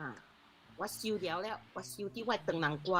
啊，我收了了，我收佇我唐人街。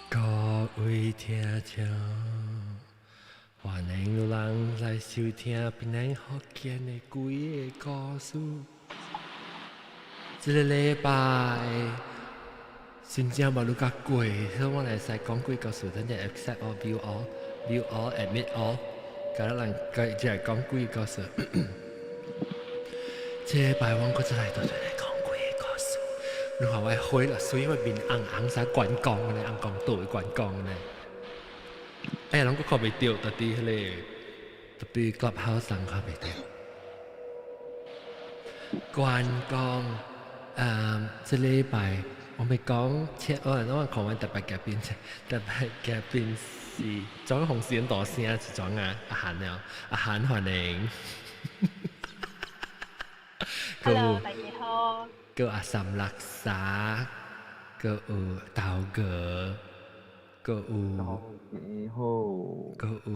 各位聽眾，歡迎人來收聽檳城福建的幾个故事。這个禮拜新正嘛愈較過，所以我來使講幾個故事，等陣 accept all, view all, view all, admit all，共咱人繼續講幾個故事。這禮拜我閣再來倒轉來講幾个故事。你看我火啦，所以我面紅紅啥關公呢，紅公道的關公呢。哎呀，攏閣看袂著，特佇彼个特別 Clubhouse 上看袂著。關公，這禮拜我欲講，我我看阮特別嘉賓，特別嘉賓是莊紅線大聲是莊啊，阿韓了，阿韓歡迎。 Hello，大家好。閣阿三六三，閣有豆哥，閣有，大家好，閣有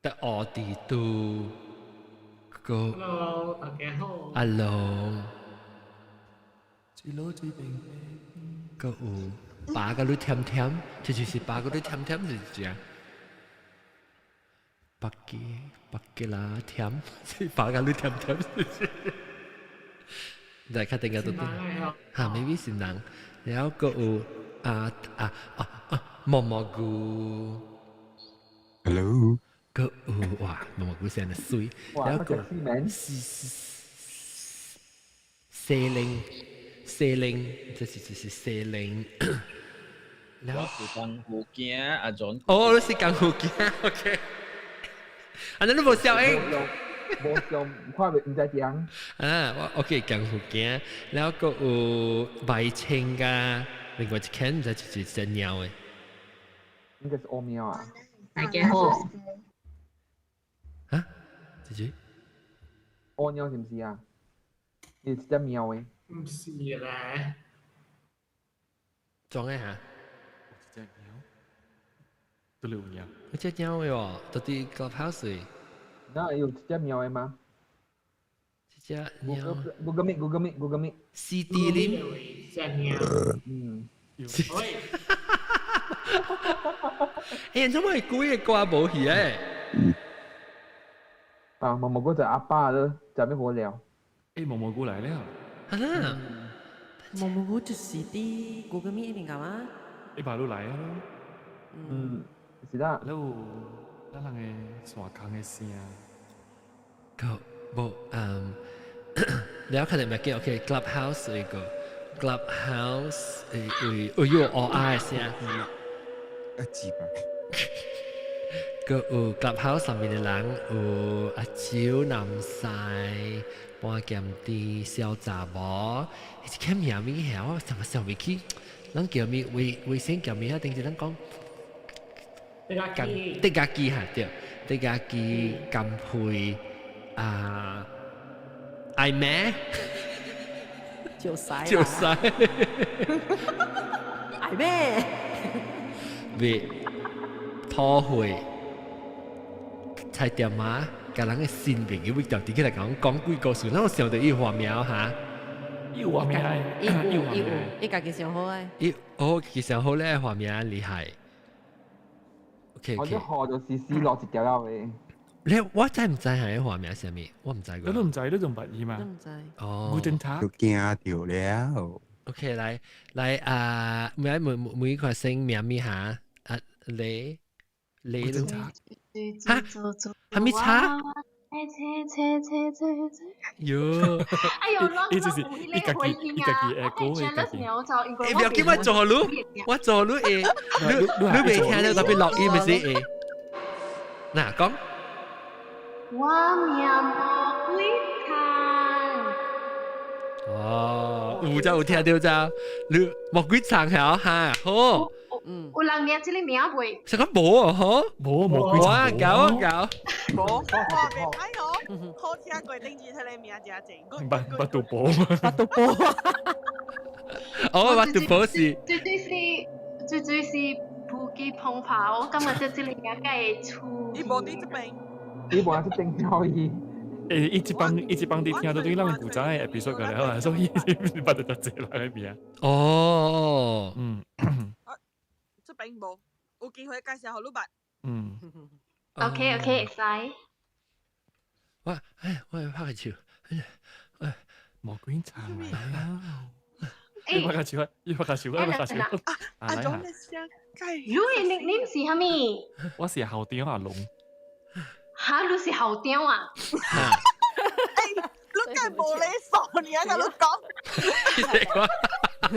得奧迪都，閣 Hello，大家好。阿龍，最老最平。閣有爸佮你甜甜，這就是爸佮你甜甜是啥？北京北京啦甜，是爸佮你甜甜是啥？來較定個都對，嚇，maybe 是人，然後閣有啊啊啊啊毛毛菇，Hello，閣有哇毛毛菇聲得媠，然後閣是是西玲西玲，這是這是西玲，我是江湖囝阿總，哦，你是江湖囝，OK，啊，你無笑應。無上看袂毋知點。啊，我 OK 江湖囝，然後閣有白青佮另外一間毋知是一隻貓的。應該是烏貓啊。大家好。啊？姐姐？烏貓是毋是啊？是一隻貓的。毋是咧。裝的哈？一隻貓。都有貓。一隻貓的哦，到佇 Clubhouse 的。那有一隻貓的嗎？一隻貓。 Google Meet Google Meet Google Meet。 CD 林。隻貓。嗯。喂。欸，怎麼會幾个歌無去欸？啊，毛毛菇就阿爸咯，就咩好料？欸，毛毛菇來了。啊啦。毛毛菇就是佇 Google Meet 那邊幹嘛？欸，爸都來啊。嗯，是啦。了，咱人的山空的聲。個無嗯，了可能咪叫 OK Clubhouse 一個 Clubhouse 誒誒，哎呦，哦啊聲。一字吧。個有 Clubhouse 上面的人有阿蕉、南西、半劍啲小雜某，一個名物遐，我怎麼想袂起？咱叫咩？微微信叫咩啊？定是咱講。德家機哈對，德家機甘配啊，愛咩？就使就使，愛咩？別土會菜店仔，共人的新朋友就佇起來共講幾故事，咱有想著伊畫名哈？伊有畫名，伊有伊有，伊家己上好誒。伊哦，家己上好咧，畫名厲害。OK 我 OK，啲河就是死落一條了的。你我知毋知係畫名啥物？我毋知你都毋知，你仲捌伊嘛？都毋知。哦。 Guten Tag。都驚著了。 OK，來來啊，每每每一個姓名咪哈啊，你你哈，還沒查？喲，哎呦，伊就是伊家己伊家己會講，伊家己。欸，不要緊，我做你，我做你會，你你未聽到特別錄音，毋是會。嗱，講。我命無幾趁。哦，有就有聽到就，你魔鬼層係哈，好。嗯，有人名這個名未？成個無啊，嗬？無魔鬼哇，搞啊搞！無，哇，袂歹哦，好聽過頂住這個名真濟。八八度波，八度波。哦，八度波是。最最是最最是普吉澎湃，我感覺這這個名較會出。伊無佇這邊。伊無這邊可以。誒，一直幫你聽到對咱古仔的 episode 個咧，所以捌得就濟人的名。哦，嗯。這邊無，有機會介紹予你捌。嗯。 OK OK，會使。我哎，我要拍個手。哎，魔鬼層啊！你拍個手，你拍個手，你拍個手。啊，種的聲，你是啥物？我是校長阿龍。哈！你是校長啊？欸，你敢無禮數你啊？共你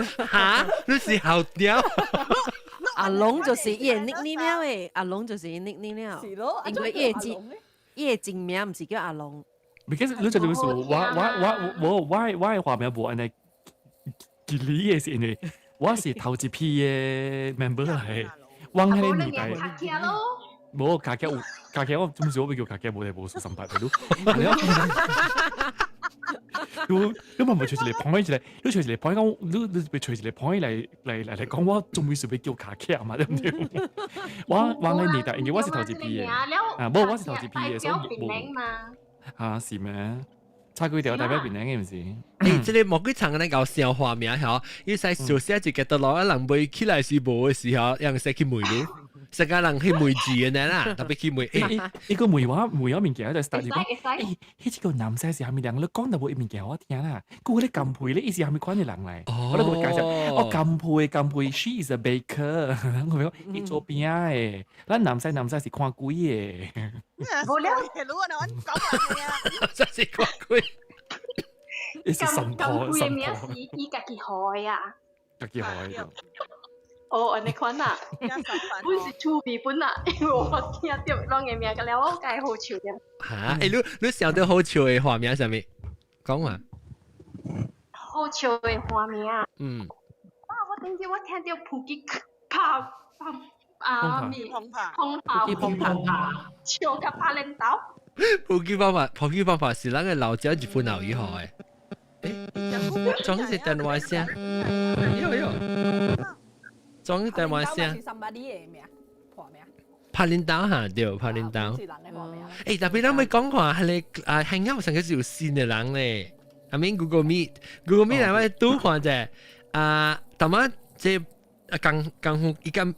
講。哈！你是校長？阿龍就是伊的 nickname 了誒，阿龍就是伊 nickname 了。是咯，因為伊的真名毋是叫阿龍。 Because 你就就是我的化名無按呢吉利的是因為我是頭一批的 member 來，我彼個年代。無家己有家己，我總是我欲叫家己無咧無數三百個。你你嘛無揣一個 point 一個，你揣一個 point 講，你欲揣一個 point 來講，我終於是欲叫卡起嘛，對毋對？我彼年代，因為我是頭一批的，啊，無我是頭一批的，所以無。啊，是咩？差幾條代表檳城的毋是？欸，這個魔鬼層咧搞笑畫面嗬，伊使小寫一個得落，人買起來是無的時候，人使去問你。成個人去問字的啦，特別去問。欸，伊個問我問我物件就 start 就講，欸，彼個男生是啥物人？你講淡薄物件我聽啦。佮咧甘佩咧，伊是啥物款的人來？我咧共伊介紹，哦，甘佩甘佩，she is a baker。我講伊做餅的，咱男生男生是看鬼的。無了，如果阮講完啊，真是看鬼。伊是神婆，神婆。名是伊家己號的啊。家己號的。哦，按呢款啊，本是趣味本啊，因為我聽著攏的名個了，我該好笑點。嚇！欸，你想到好笑的畫面啥物？講嘛。好笑的畫面啊。嗯。啊！我頂次我聽著普吉拍拍啊面澎湃，澎湃，普吉澎湃，笑甲拍輪頭。普吉方法，普吉方法是咱個老家日本老以後的。欸，裝是電話聲。喲喲。裝電話聲。是 somebody 的名，破名。拍領導嚇，對，拍領導。是人的破名。欸，特別咱欲講看，彼個啊，Hangout 上個是有新的人咧。I mean Google Meet，Google Meet 來我拄看者，啊，淡仔這啊，江江湖伊敢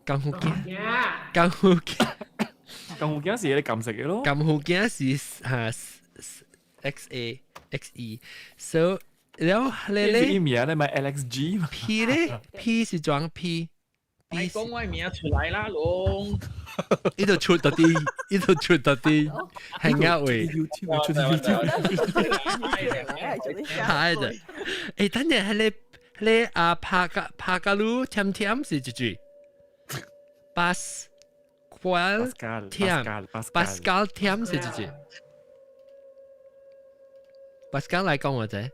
江湖囝，江湖囝，江湖囝是咧監食的咯。江湖囝是哈 X A X E，so 了咧咧，伊名咧咪 Alex G 嘛？P 咧，P 是裝 P。你講我名出來啦，龍。伊就出到啲，伊就出到啲 Hangout 位。 YouTube 出 YouTube。係的，欸，等陣彼個彼個啊，帕加帕加魯甜甜是一句。Pascal 甜，Pascal 甜是一句。Pascal 來講我者。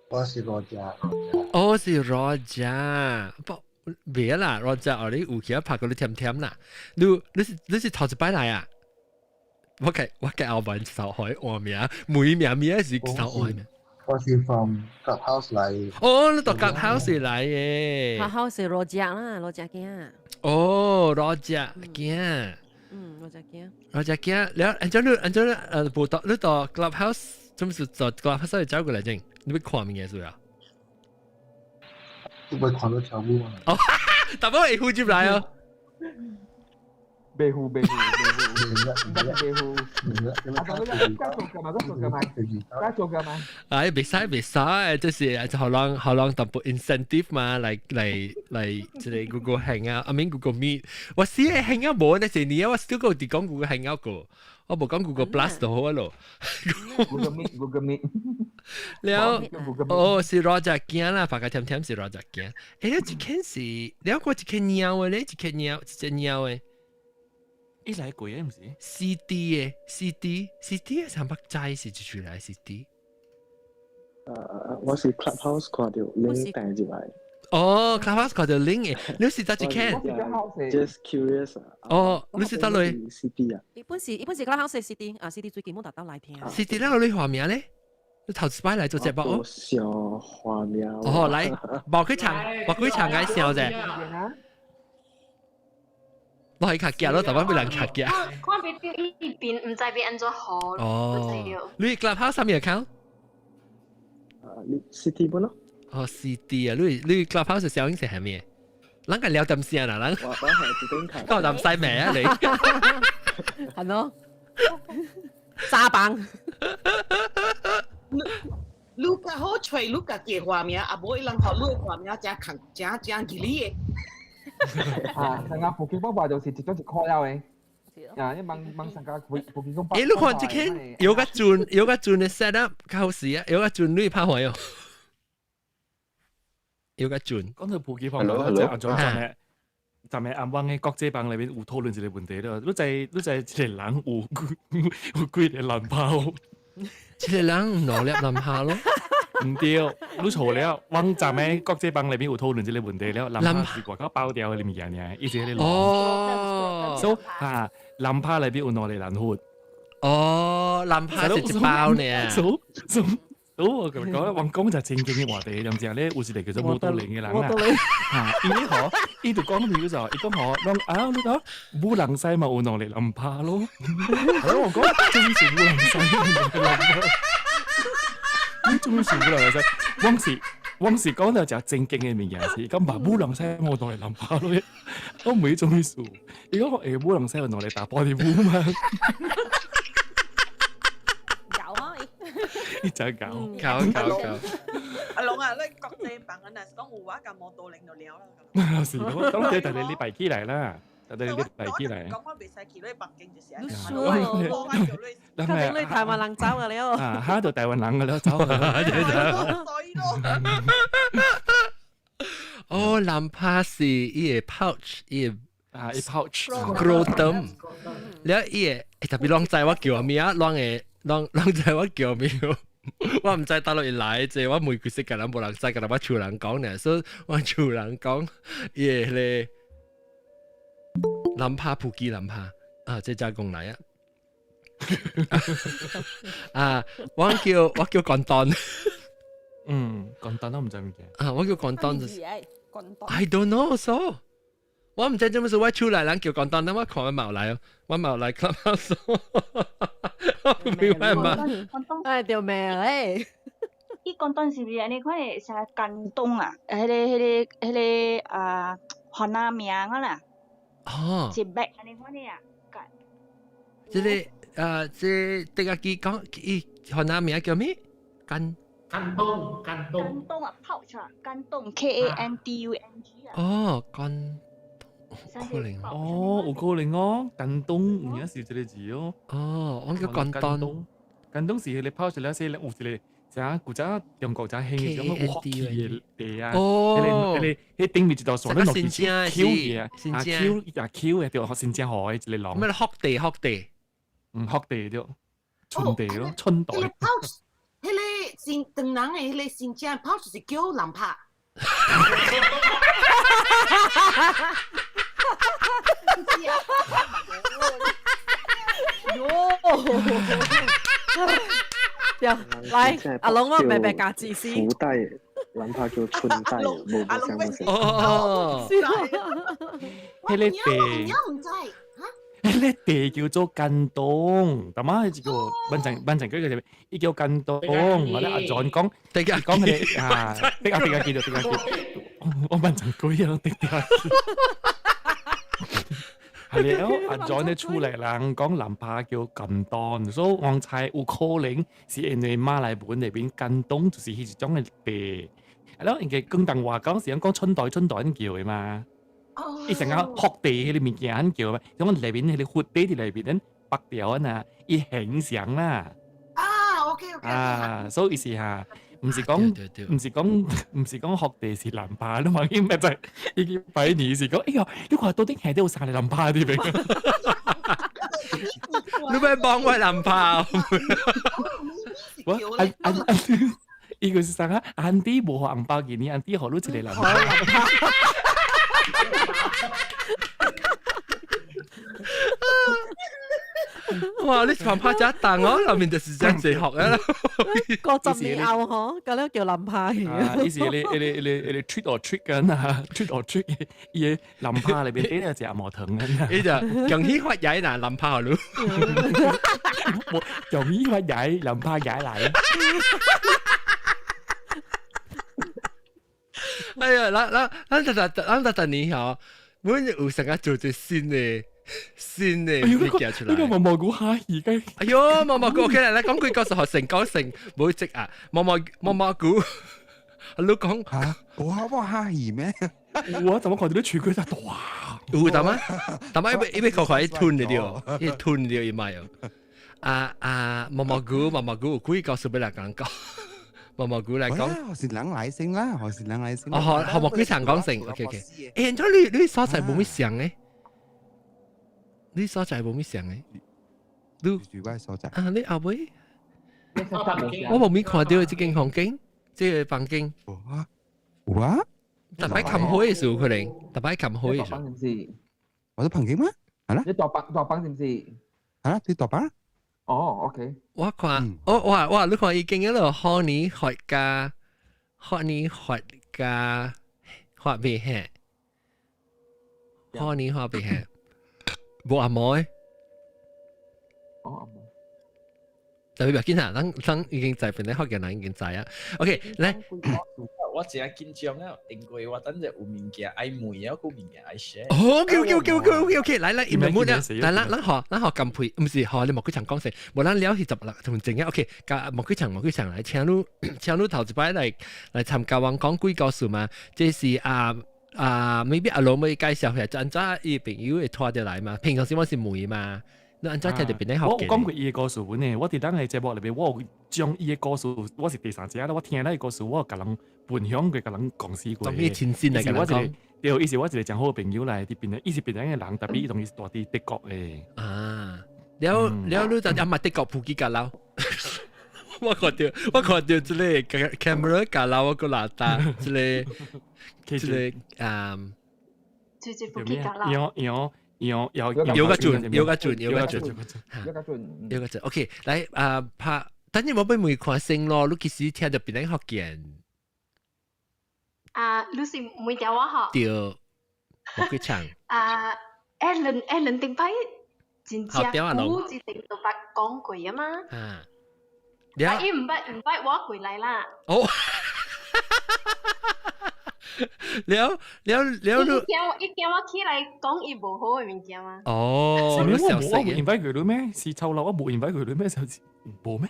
我是羅家。哦，是羅家，不，別啦，羅家，哦，你有去拍過你甜甜啦。你是頭一擺來啊？我計後面手海換名，每名名是手換名。我是 from Clubhouse 來。哦，你到 Clubhouse 來嘅。 Clubhouse 是羅家啦，羅家囝。哦，羅家囝。嗯，羅家囝。羅家囝，了，按照你按照你無到你到 Clubhouse，怎麼是到 Clubhouse 來走過來先？你欲看物件是啊？你欲看到跳舞嘛？哦，但我會呼入來哦。袂呼袂呼袂呼，袂呼。啊，咁做㗎嘛？做㗎嘛？做㗎嘛？哎，袂使袂使，就是予人予人淡薄 incentive 嘛，來來來，這個 Google Hangout，I mean Google Meet。我試 Hangout 無那是年，我still 閣佇講 Google Hangout 個，我無講 Google Plus 就好咯。 Google Meet，Google Meet。了，哦，是 Roger 囝啦，白個甜甜是 Roger 囝。欸，你一間是，了個一間貓的咧，一間貓，一隻貓的。伊來過的毋是？CD 的，CD，CD 的三百仔是一出來 CD。我是 Clubhouse 看到 link 訂入來。哦，Clubhouse 看到 link 嘅，你是佗一間？Just curious 啊。哦，你是佗類？CD 啊。一本是 Clubhouse CD 啊，CD 最基本達到來聽。 CD 咧，你畫名咧？你頭一擺來做節目哦。小畫名。哦，來，無幾場，無幾場解笑啫。我係卡夾咯，台灣俾人卡夾。看袂到伊邊，毋知欲按怎號。哦，你 Clubhouse 啥物 account？啊，你 CD 本咯。哦，CD 啊，你 Clubhouse 小英是係咩？咱個聊點先啦，咱。我係自頂卡。夠膽使名啊你？係咯，揸棒。你較好揣你家己的畫名，啊無伊人予你的畫名誠空誠誠吉利的。啊，上個福建爸就是一種一箍了的。啊，你問問上個福建講。欸，你看這間有個陣有個陣的 set up 較好勢啊，有個陣你拍開哦。有個陣。講到普及方面，即係阿張昨日，昨日暗灣嘅國際幫裏面有討論一個問題咯。你知一個人有幾個男朋友？一個人兩粒男朋咯。毋對，你錯了。阮昨暝國際幫裏面有討論這個問題了，男拍是外口包掉的物件爾，伊是彼個哦。所以哈，男拍內面有兩個男佛。哦，男拍是一包呢。所以我共你講，阮講就正經的話題，踮遮咧有一個叫做摩多林的人啊，哈，伊咧吼，伊就講比如說，伊講吼，攏啊，你講武人西嘛有兩個男拍咯，我講真是武人西兩個男拍。你終於受不了啦！阮是講到誠正經的物件是，講嘛武人西無兩個男拍咯，我唔會種意思。伊講欸武人西有兩個查埔佇舞嘛？搞啊！伊真搞，搞搞搞！阿龍啊，你國際版啊，若是講有我共摩多零就了啦。是咯，咁你第日你擺起來啦，第日你擺起來。講我袂使去你北京就是。你輸咯，肯定你台灣人走㗎了。啊，嚇到台灣人㗎了，走。哦，藍帕是伊個 pouch，伊個啊，伊 pouch。 scrotum，了伊個特別攏知我叫啥物啊，攏會攏攏知我叫咩。我毋知佗落伊來，這我問佢識個人無人知，個人我厝人講呢，所以我厝人講伊個咧藍帕普吉藍帕啊，這只講來啊。啊，我叫廣東。嗯，廣東都毋知物件。啊，我叫廣東就是。I don't know so。我毋知做乜事，我出來人叫廣東，等我看我冇來哦，我冇來 Clubhouse。我明白嘛？哎，對命誒！伊廣東是毋是按呢款的啥廣東啊？彼個啊，番仔名啊啦。哦。一筆按呢款的啊。這個啊，這這個記講伊番仔名叫咩？廣廣東，廣東。廣東啊，pouch 啊，廣東 K A N D U N G 啊。哦，廣可能哦，有可能哦，廣東有影是這個字哦。哦，我叫廣東。廣東是彼個泡出來是有一個啥古早中國才興的種有福氣的地啊。哦。彼個彼頂面一道線，你落去 Q 嘅啊，Q 啊 Q 的對，新正號的一個龍。咩福地福地？嗯，福地對，春地咯，春袋。彼個 pouch，彼個新唐人的彼個新正 pouch 是叫人拍。喲，來，阿龍我白白加知識。福袋，男拍叫春袋，無無啥物事。哦，彼個地，彼個地叫做間東，大媽係一個萬層萬層嗰個叫伊叫間東，我咧阿 John 講，講彼個啊，滴啊滴啊記住滴啊記，我萬層鬼啊，滴滴啊。係了，阿 John 咧出嚟人講南帕叫間東，所以我猜有可能是因為馬來文裏邊間東就是彼一種的地。係咯，因為廣東話講是講春袋春袋咁叫的嘛。伊成個福地彼個物件咁叫嘛，種內面彼個福地佇內面恁白條啊，伊形象啦。啊，OK OK。啊，所以是哈，毋是講福地是南帕，你嘛應該就已經擺年是講，哎呀，你看到底下底有三個南帕佇邊？你欲幫我南帕？我按按按。伊個是啥啊？Auntie 無予紅包給你，Auntie 予你一個林拍。哇！你林拍真重哦，後面就是真濟學啊。50年後嗬，咁樣叫林拍。啊，伊是你 trick or treat 緊啊，trick or treat，伊個林拍裏邊底有隻毛糖啊。伊就恭喜發財嗱，林拍咯。恭喜發財，林拍財來。哎呀，咱咱咱特特咱特特年嗬，每有成日做隻新的。新的物件出來。呢個毛毛菇蝦而家。哎喲，毛毛菇 OK 啦，來講句講實學成講成，冇積啊，毛毛毛毛菇，你講嚇，我我蝦魚咩？我怎麼看到你廚具就大？有得嗎？但係伊欲看看伊吞了掉，伊吞了伊賣哦。啊啊，毛毛菇毛毛菇，有幾個數俾來講講。毛毛菇來講，是人來先啦，還是人來先？哦，好，好毛菇常講成，OK OK。誒，你你所在冇咩像誒？你所在無咩像誒？你住我所在啊？你後尾，我無咩看到這間房間，這個房間。有啊，有啊。特擺冚開的時候可能，特擺冚開的時候。是唔是？我是房間嗎？係啦。你大房大房是唔是？啊，你大房。哦，OK。我看，我哇哇，你看伊經嗰度可年學家，可年學家發未起，可年發未起。無阿毛誒，哦阿毛，特別緊啊，咱咱已經在本來福建人已經知啊。OK，來，我真緊張啊，因為我等陣有物件愛問，有物件愛寫。哦，OK，OK，OK，OK，來來，唔好啦，來咱咱學咱學咁配，唔是學你莫幾場講先，無咱了是16分鐘啊。OK，甲莫幾場莫幾場來，請你請你頭一擺來來參加我講幾故事嘛，這是啊。啊，maybe 阿龍咪介紹下，就按怎伊朋友會拖著來嘛？平常時我是問嘛，你按怎聽著邊咧學？我有講過伊的故事本呢，我佇咱的節目裏邊，我有將伊的故事，我是第三者啦，我聽咱的故事，我有共人分享過，共人講事過。當伊親身來共人講。對，伊是我一個真好的朋友來，佇邊咧，伊是檳城的人，特別伊當伊是住佇德國的。啊，了了，你就阿嘛德國普吉甲老。我看到，我看到這個 camera 甲老，我閣拿搭這個。這個啊，就是普吉甲老。有有有有有個準，有個準，有個準，有個準，有個準。OK，來啊，拍，等陣我欲問看先咯，你其實聽著檳城福建。啊，你是問著我吼？對，莫幾場。啊，Alan Alan 頂擺真正久之前都捌講過啊嘛。啊。啊！伊毋捌毋捌我過來啦。哦。了了了，伊驚我起來講伊無好的物件嘛。哦，是咩？我無我無 invite 佢嘞咩？是臭老我無 invite 佢嘞咩？就是無咩？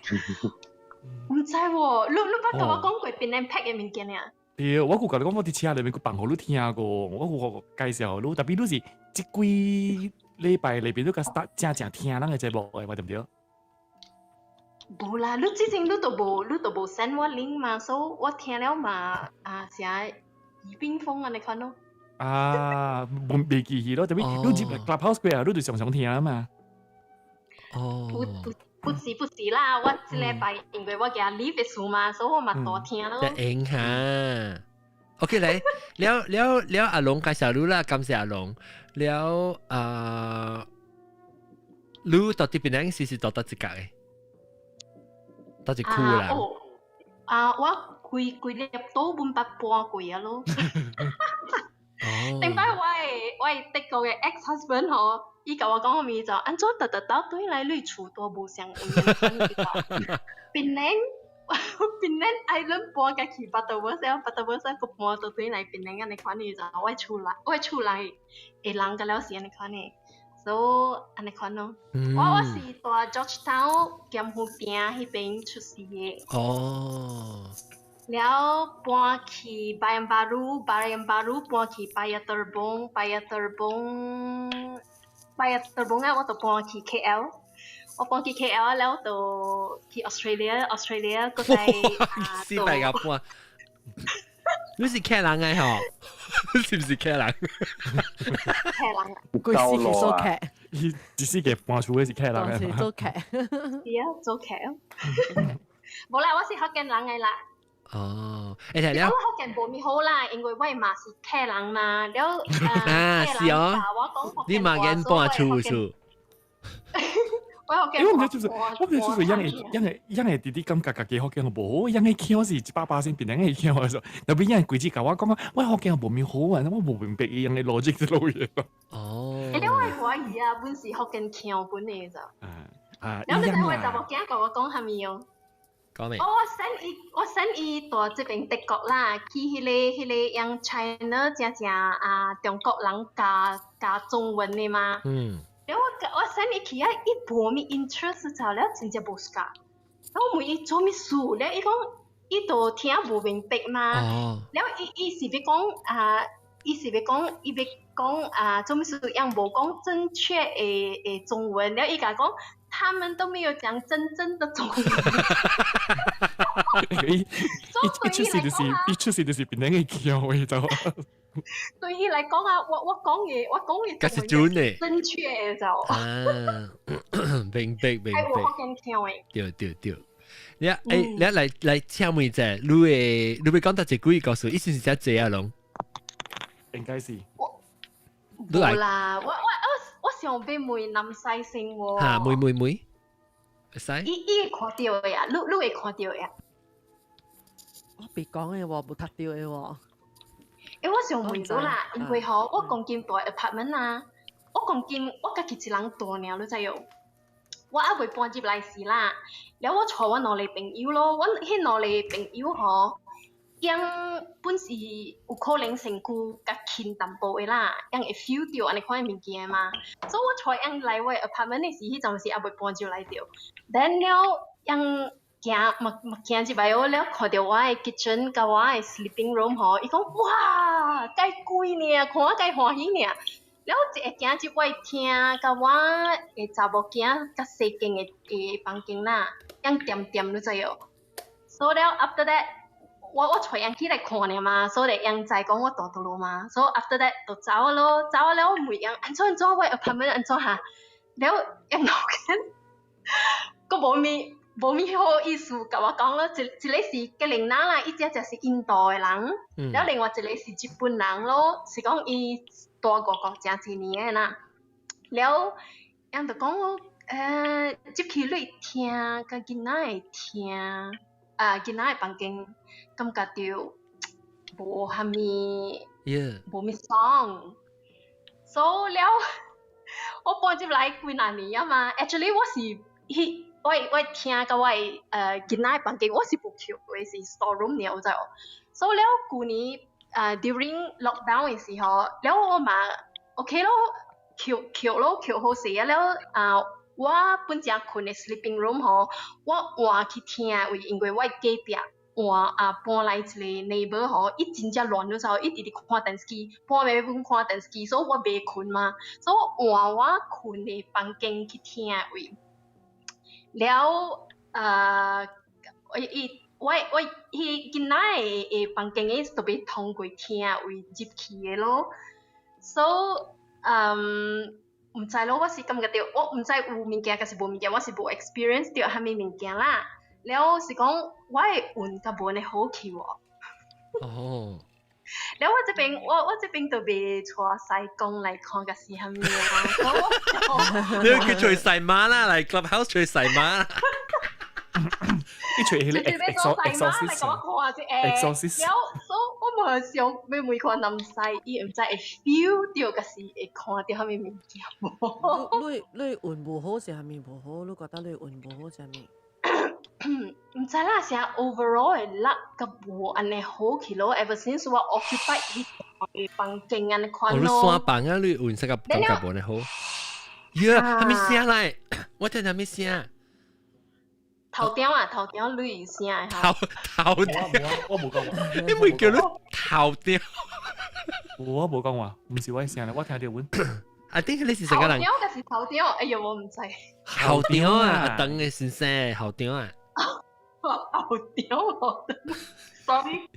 毋知喎，你你捌共我講過檳城拍的物件爾？對，我有共你講，我佇車內面閣放予你聽過，我有介紹你，特別你是這幾禮拜內面你較 start 正正聽咱的節目的，對毋對？無啦，你之前你都無，你都無 send 我 link 嘛，所以我聽了嘛啊，啥耳邊風按呢款咯。啊，無袂記去咯，特別你入來 Clubhouse 過啊，你就常常聽啊嘛。哦。不不不是不是啦，我這禮拜因為我今日的事嘛，所以我嘛多聽咯。會哈。OK 來，了了了，阿龍介紹你啦，感謝阿龍。了啊，你到底檳城是是到佗一角的？佗一區啦。啊，我規規粒島阮捌搬過啊咯。頂擺我的我的德國的 ex husband 吼，伊共我講啥物就按怎特特倒轉來你厝都無相位。檳城檳城 island 搬家去 Butterworth，Butterworth 閣搬倒轉來檳城按呢款呢，就我厝內我厝內的人甲了是按呢款的。所以按呢款咯。我我是住 Georgetown 咸湖邊彼邊出世的。哦。了搬去 Bayan Baru，Bayan Baru 搬去 Paya Terbong，Paya Terbong，Paya Terbong 啊，我就搬去 KL。我搬去 KL 了，就去 Australia，Australia 閣再四百個搬。你是客人的吼？是毋是客人？客人。規世去做客。伊一世界搬厝的是客人。是做客。是啊，做客。無啦，我是福建人的啦。哦，欸睇了我福建無咪好啦，因為我嘛是客人嘛，了啊是哦，你嘛見半厝厝。我福建因為我唔知就是，我唔知就是因為因為因為弟弟感覺家己福建無好，因為腔是100%變人嘅腔嘅時候，特別因為規子教我講，我福建無咪好啊，我無明白伊樣嘅邏輯之類嘅。哦。欸，你我懷疑啊，本是福建腔本嘅就。啊，了你知我查某囝共我講啥物哦？講咩？哦，我 send 伊，我 send 伊蹛這邊德國啦，去彼個用 China 正正啊中國人教教中文的嘛。了我 send 伊去啊，伊無物 interest 就了，真正無 suka。我問伊做物事，了伊講伊都聽無明白嘛。了伊伊是欲講啊，伊是欲講伊欲講啊，做物事樣無講正確的的中文，了伊共講。他們都沒有講真正的中文。伊一出世就是一出世就是變人嘅腔嘅就。對伊來講啊，我講嘅我講嘅中文正確的就。啊，明白明白。係我福建腔的。對對對。你欸，你來來請問一下，你會你會講得一句故事，意思是遮濟啊攏？應該是。無啦，我想欲問南西先喎。嚇，問問問，會使？伊伊會看著的啊，你會看著的啊？我別講的喎，無讀著的喎。欸，我想問你啦，因為吼，我講今蹛 apartment 啊，我講今我家己一人蹛爾，你知無？我猶未搬入來時啦，了我帶我兩个朋友咯，阮彼兩个朋友吼，𪜶本是有可能身軀較輕淡薄的啦，𪜶會 feel 著按呢款的物件嘛。所以我帶𪜶來我的 apartment 的時，彼陣時猶未搬入來著。Then 了，𪜶行嘛嘛行入來哦，了看著我的 kitchen 佮我的 sleeping room 吼，伊講哇，介貴爾，看我介歡喜爾。了一會行入我的廳，佮我的查某囝較細間的的房間啦，𪜶恬恬你知無？所以了 after that，我帶𪜶起來看爾嘛，所以𪜶知講我蹛佗落嘛，所以 after that 就走咯，走了我問𪜶按怎按怎我的 apartment 按怎哈，了𪜶兩個，閣無物無物好意思共我講咯，一一个是吉隆人啦，伊這就是印度的人，了另外一個是日本人咯，是講伊蹛外國誠濟年的啦，了𪜶就講入去你廳佮囡仔的廳，啊囡仔的房間，感覺著無啥物，無物爽，所以了我搬入來幾若年啊嘛，actually 我是彼我我廳佮我的囡仔的房間我是無扣的，是 store room 爾，有知無？所以了舊年during lockdown 的時候，了我嘛 OK 咯，扣扣咯，扣好勢啊了啊，我本正睏的 sleeping room 吼，我換去廳位，因為我的隔壁換啊搬來一個 neighbor 吼，伊真正亂你知無？伊直直看電視機，半暝本看電視機，所以我袂睏嘛，所以我換我睏的房間去廳位。了伊我我彼囡仔的的房間的特別通過廳位入去的咯，所以毋知咯，我是感覺著，我毋知有物件抑是無物件，我是無 experience 著啥物物件啦。了是講我的運較無按呢好去喎。哦。了我這邊我我這邊就袂帶師公來看，抑是啥物啊？你叫揣細媽啦，來 clubhouse 揣細媽。伊揣彼個 exorcist exorcist。了，所以我嘛想欲問看南西，伊毋知會 feel 著，抑是會看著啥物物件無？你你運無好是啥物無好？你覺得你運無好是啥物？毋知啦，是 overall 的 luck 較無按呢好去咯。Ever since 我 occupy 彼個房間按呢款咯。哦，你山房啊，你運勢較感覺無按呢好。呀，啥物聲來？我聽啥物聲？頭頂啊，頭頂雷聲的。頭頭頂，我無講話。你會叫你頭頂？我無講話，毋是我的聲咧，我聽著阮。啊，頂你是啥個人？頭頂就是頭頂，哎喲，我毋知。頭頂啊，阿鄧的先生，頭頂啊。頭頂哦，sorry。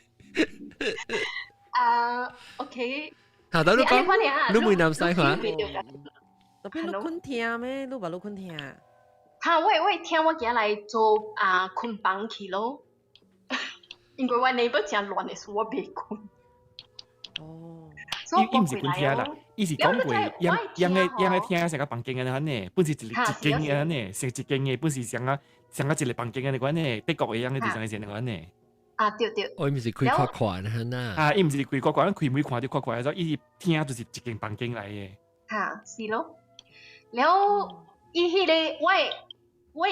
啊，OK。好，等你講，你問南西看。特別你睏廳咩？你話你睏廳？哈，我我廳我今來做啊睏房去咯。因為我 neighbor 真亂的，所以我袂睏。哦，所以伊毋是睏廳啦，伊是講過，樣樣个樣个廳成個房間嘅款呢，本是一一間嘅呢，成一間嘅本是像啊像啊一個房間嘅款呢，德國嘅樣嘅就成個款呢。啊，對對。我毋是開闊闊的啊。啊，伊毋是開闊闊，開門看著闊闊，所以伊廳就是一間房間來的。哈，是咯。了，伊彼個我我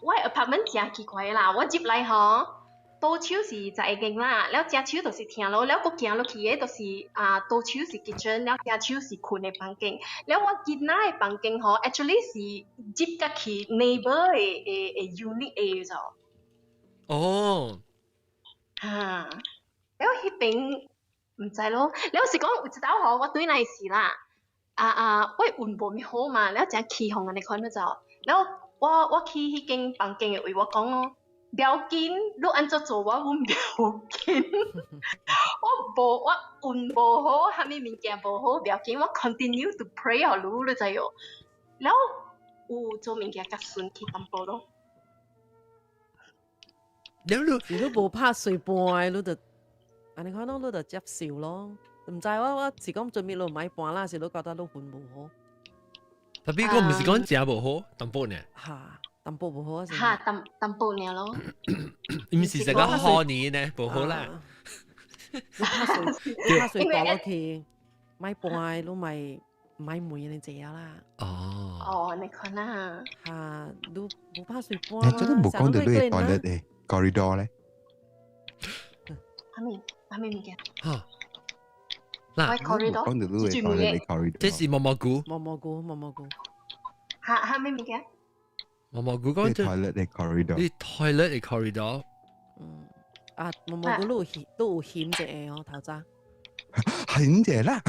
我 apartment 誠奇怪啦，我入來吼，倒手是十一間啦，了正手就是廳咯，了閣行落去的就是啊，倒手是 kitchen，了正手是睏的房間。了我囡仔的房間吼，actually 是入甲去 neighbor 的的的 unit 的就。哦。哈，了彼邊毋知咯，了是講有一道吼，我對來時啦，啊啊，我運無咪好嘛，了誠起哄按呢款就，了我我去彼間房間的位，我講咯，不要緊，你按怎做我阮不要緊，我無我運無好，啥物物件無好，不要緊，我 continue to pray 予你，你知無？了有做物件較順去淡薄咯。了你你無拍隨伴，你就按呢款咯，你就接受咯。毋知我我是講準備你毋愛搬啦，是你覺得你運無好？ Tapi 我毋是講食無好，淡薄呢。哈，淡薄無好是。哈，淡淡薄爾咯。毋是成個好年呢，無好啦。你拍水拍水過落去，莫搬，你咪莫問你這啦。哦。哦，你看啊。哈，你無拍水搬。你真係無講到你嘅 toilet 誒，corridor 咧。啥物啥物物件？哈。嗱，corridor，講到你嘅 toilet corridor。這是毛毛菇。毛毛菇，毛毛菇。哈哈咩物件？毛毛菇講 toilet 嘅 corridor。你 toilet 嘅 corridor。嗯，啊，毛毛菇都有險，都有險者哦，頭早。險者啦。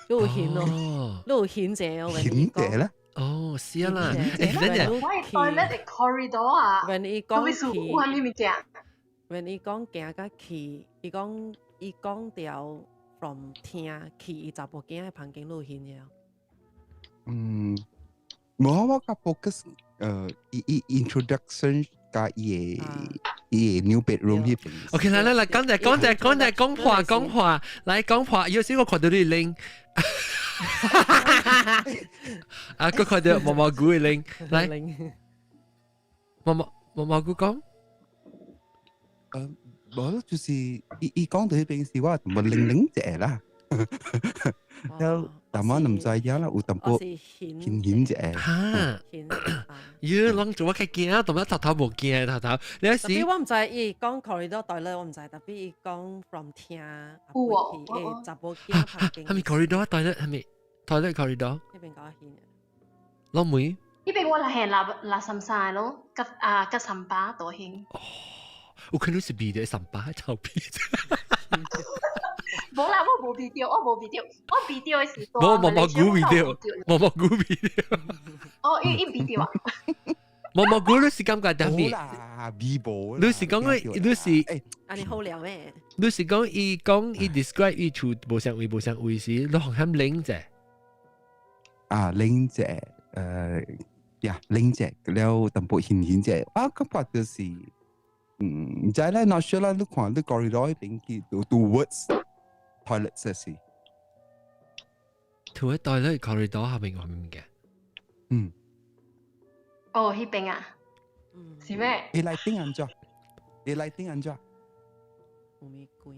都有險咯，都有險者哦。險者啦。哦，是啊啦。誒，等陣。我 toilet 嘅 corridor 啊。 When 伊講去，有啥物物件？ When 伊講行甲去，伊講伊講掉 from 廳去伊查某囝的房間，都有險者。嗯，無我較 focus 伊伊 introduction 加伊个伊个 new bedroom 彼邊。 OK，來來來，講者講者講者講話講話，來講話，有時我看到你 link，啊，我看到毛毛菇的 link，來，毛毛毛毛菇講。無咯，就是伊伊講到彼邊時，我冇零零者啦。了，但我唔知影啦，有淡薄顯顯者。哈，咦，攏做我較驚啊，同埋頭頭無驚頭頭。你是？特別我毋知伊講 corridor toilet，我毋知，特別伊講 from 廳有哦，誒，查某囝房間。係咪 corridor toilet 係咪 toilet corridor？彼邊講顯。老妹。彼邊我來係垃垃圾山咯，甲啊甲三巴都興。有可能是鼻的三巴臭屁。無啦，我無鼻著，我無鼻著，我鼻著的時。無毛毛菇鼻著，毛毛菇鼻著。哦，伊伊鼻著啊。毛毛菇你是感覺特別？啦，鼻無。你是講你你是？啊，你好聊咩？你是講伊講伊 describe 伊厝無相位無相位時，你好像冷者。啊，冷者，呀，冷者，了淡薄顯顯者，啊，感覺就是。嗯，唔知咧，not sure 啦。你看你 corridor 邊去 towards toilet 設施。 towards toilet corridor 下面外面嘅。嗯。哦，彼邊啊？是咩？你 lighting 按怎？你 lighting 按怎？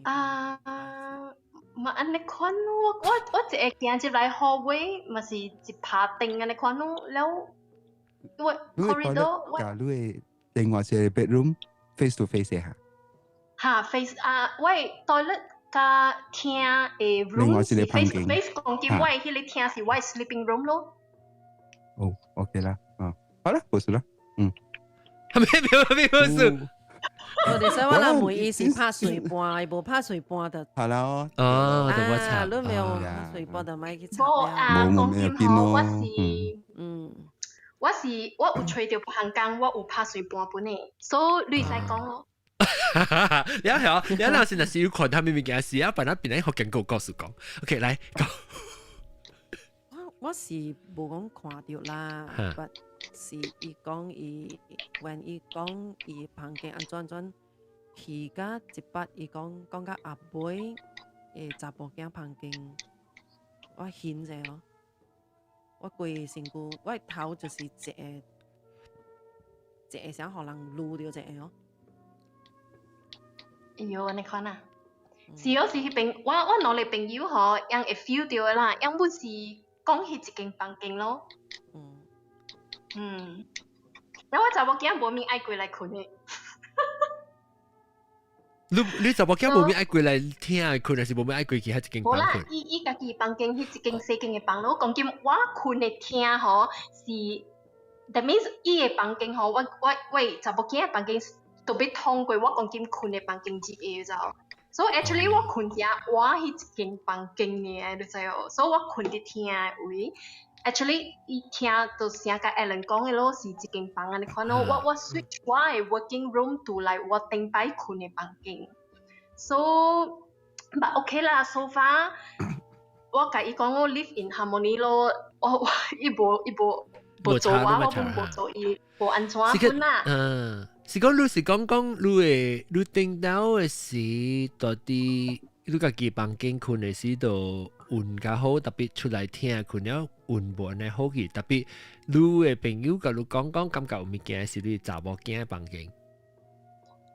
啊，嘛按呢款我我我一個行入來 hallway 嘛是一拍燈按呢款咯，了我 corridor 我。假如的另外一個 bedroom。face to face 下，哈 face 啊，我 toilet 佮廳的 room 是 face to face，講緊我的彼個廳是我的 sleeping room 咯。哦，OK 啦，啊，好啦，冇事啦，嗯，咩咩咩冇事。我哋想我人問伊是拍水盤，伊無拍水盤就。係啦，哦，就我查。啊，你沒有拍水盤就莫去查。無啊，講緊吼，我是，我是我有揣著別項工，我有拍水盤本的，所以你會使講咯。你係你老師若是有看他們物件是啊，扮啊變來福建告告訴講，OK 來講。我我是無講看著啦，but 是伊講伊，when 伊講伊房間按怎按怎，去甲一捌，伊講講甲阿妹會查甫囝房間，我顯者咯。我規身軀，我頭就是一個一個想予人擼著一個哦。哎喲，按呢款啊，是哦，是彼邊我兩个朋友吼，𪜶會 feel 著的啦，𪜶本是講彼一間房間咯。嗯。然後我查某囝無物愛過來睏的。你查某囝無物愛過來聽睏，還是無物愛過去彼一間無啦房睏？伊家己房間彼一間細間的房咯。講緊我睏的廳吼是，that means 伊的房間吼，我查某囝的房間特別通過我講緊睏的房間入的就。所以 actually 我睏遐我彼一間房間爾，你知無？所以我睏佇廳的位，actually 伊聽就成甲 Alan 講的咯，是一間房按呢款咯。我 switch 我的 working room to 來我頂擺睏的房間。So but okay 啦，so far 我共伊講我 live in harmony 咯，我伊無做我，我本無做伊，無按怎款啦。嗯，是講你是講講你會你頂到的時，到底你家己房間睏的時，就運較好，特別出來聽睏了運無按呢好去，特別你的朋友共你講講，感覺有物件是你查某囝的房間。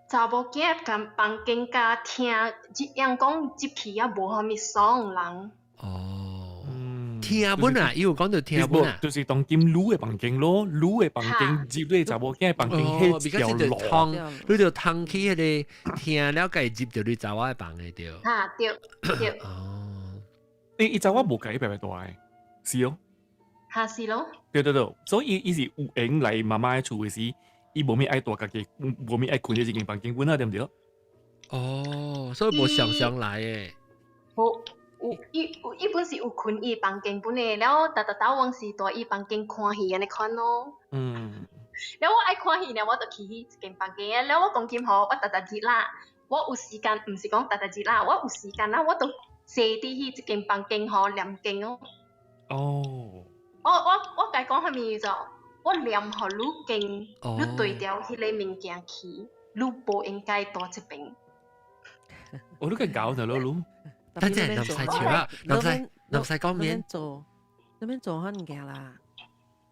查某囝間房間佮聽，這樣講入去也無啥物爽人。哦，聽本啊，伊有講著聽本啊，就是當今女的房間咯，女的房間入你查某囝的房間，彼條路，你就通去彼个聽了，共入著你查某的房的對。哈，對對。哦，伊查某無共伊白白蹛的，是哦。哈是咯。對對對，所以伊是有閒來媽媽的厝的時，伊無物愛蹛家己，無物愛睏佇這間房間本啊，對毋對？哦，所以無常常來的。無。有伊有伊本是有睏伊房間本的，了逐逐晝往是蹛伊房間看戲按呢款咯。了我愛看戲呢，我就去彼一間房間。了我講緊吼，我逐逐日啦，我有時間，毋是講逐逐日啦，我有時間啦，我就坐佇彼一間房間吼念經哦。哦。我共伊講啥物就，我念予愈經，愈對著彼个物件去，愈無應該蹛這邊。我都計搞就咯，滷。等陣林世潮啊，林世講面做，你免做彼物件啦。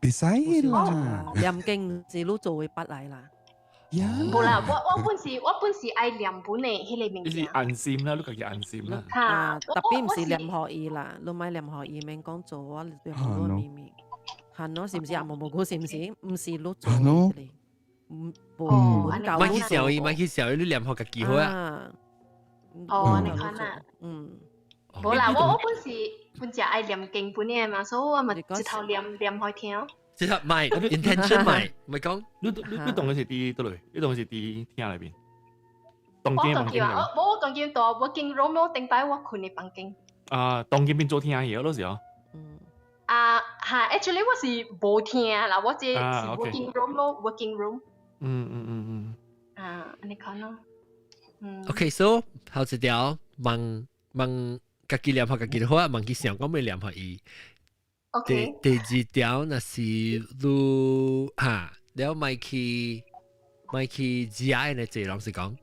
會使啦。念經是你做會捌來啦。無啦，我本是愛念本的彼个物件。你是安心啦，你家己安心啦。啊，特別毋是念予伊啦，你莫念予伊，免講做我念予你秘密。係咯，是毋是啊？無無估是毋是？毋是你做的。唔，無莫去想伊，莫去想伊，你念予家己好啊。哦，按呢款啊。無啦，我本是本只愛念經本的嘛，所以我嘛一頭念念予聽。即係唔係 intention 唔係，唔係講你當的是佇佗落？你當的是佇廳內面？當我間房間當今啊，我當今蹛 working room 咯，頂擺我睏的房間。啊，當今變做廳戲咯是哦。啊，哈，actually 我是無廳啦，我這是 working room 咯，working room。啊，按呢款咯。 OK，so 頭一條問問家己念予家己就好啊，問去想講欲念予伊。 第二條若是你哈，了莫去莫去食的這攏是講。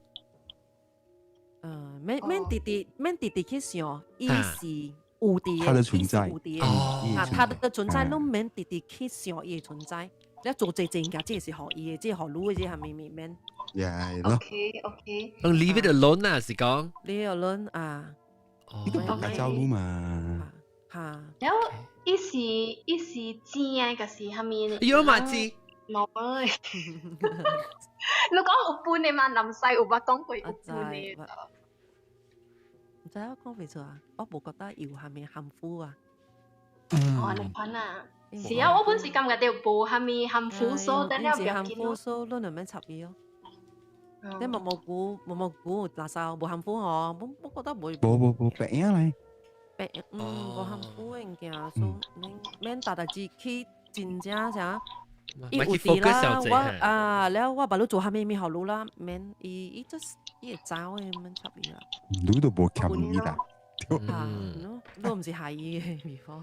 免直直免直直去想，伊是有佇它的存在，有佇啊，它的存在，攏免直直去想伊的存在。你做這這物件，這是予伊的，這是予你的，這係物物免。係咯。 OK。 Leave it alone 啊，是講。 Leave it alone 啊。呢個大家走嘛。嚇。然後伊是知啊，還是啥物？有嘛知？冇誒。你講有本的嘛？南西有捌講過有本的。毋知我講袂出啊，我無覺得有啥物含糊啊。哦，按呢款啊。是啊，我本是感覺著無啥物含糊，所以等了不要緊咯。所以你就免插伊咯。你毛毛菇毛毛菇垃圾無含糊哦，我覺得無。無無無白影來。白無含糊的物件，所以免免逐代誌去真正啥。伊有佇啦，我啊，了我捌你做啥物物予你啦，免伊伊就是伊會走的，免插伊啦。你都無欠伊啦。啊，你毋是害伊的地方。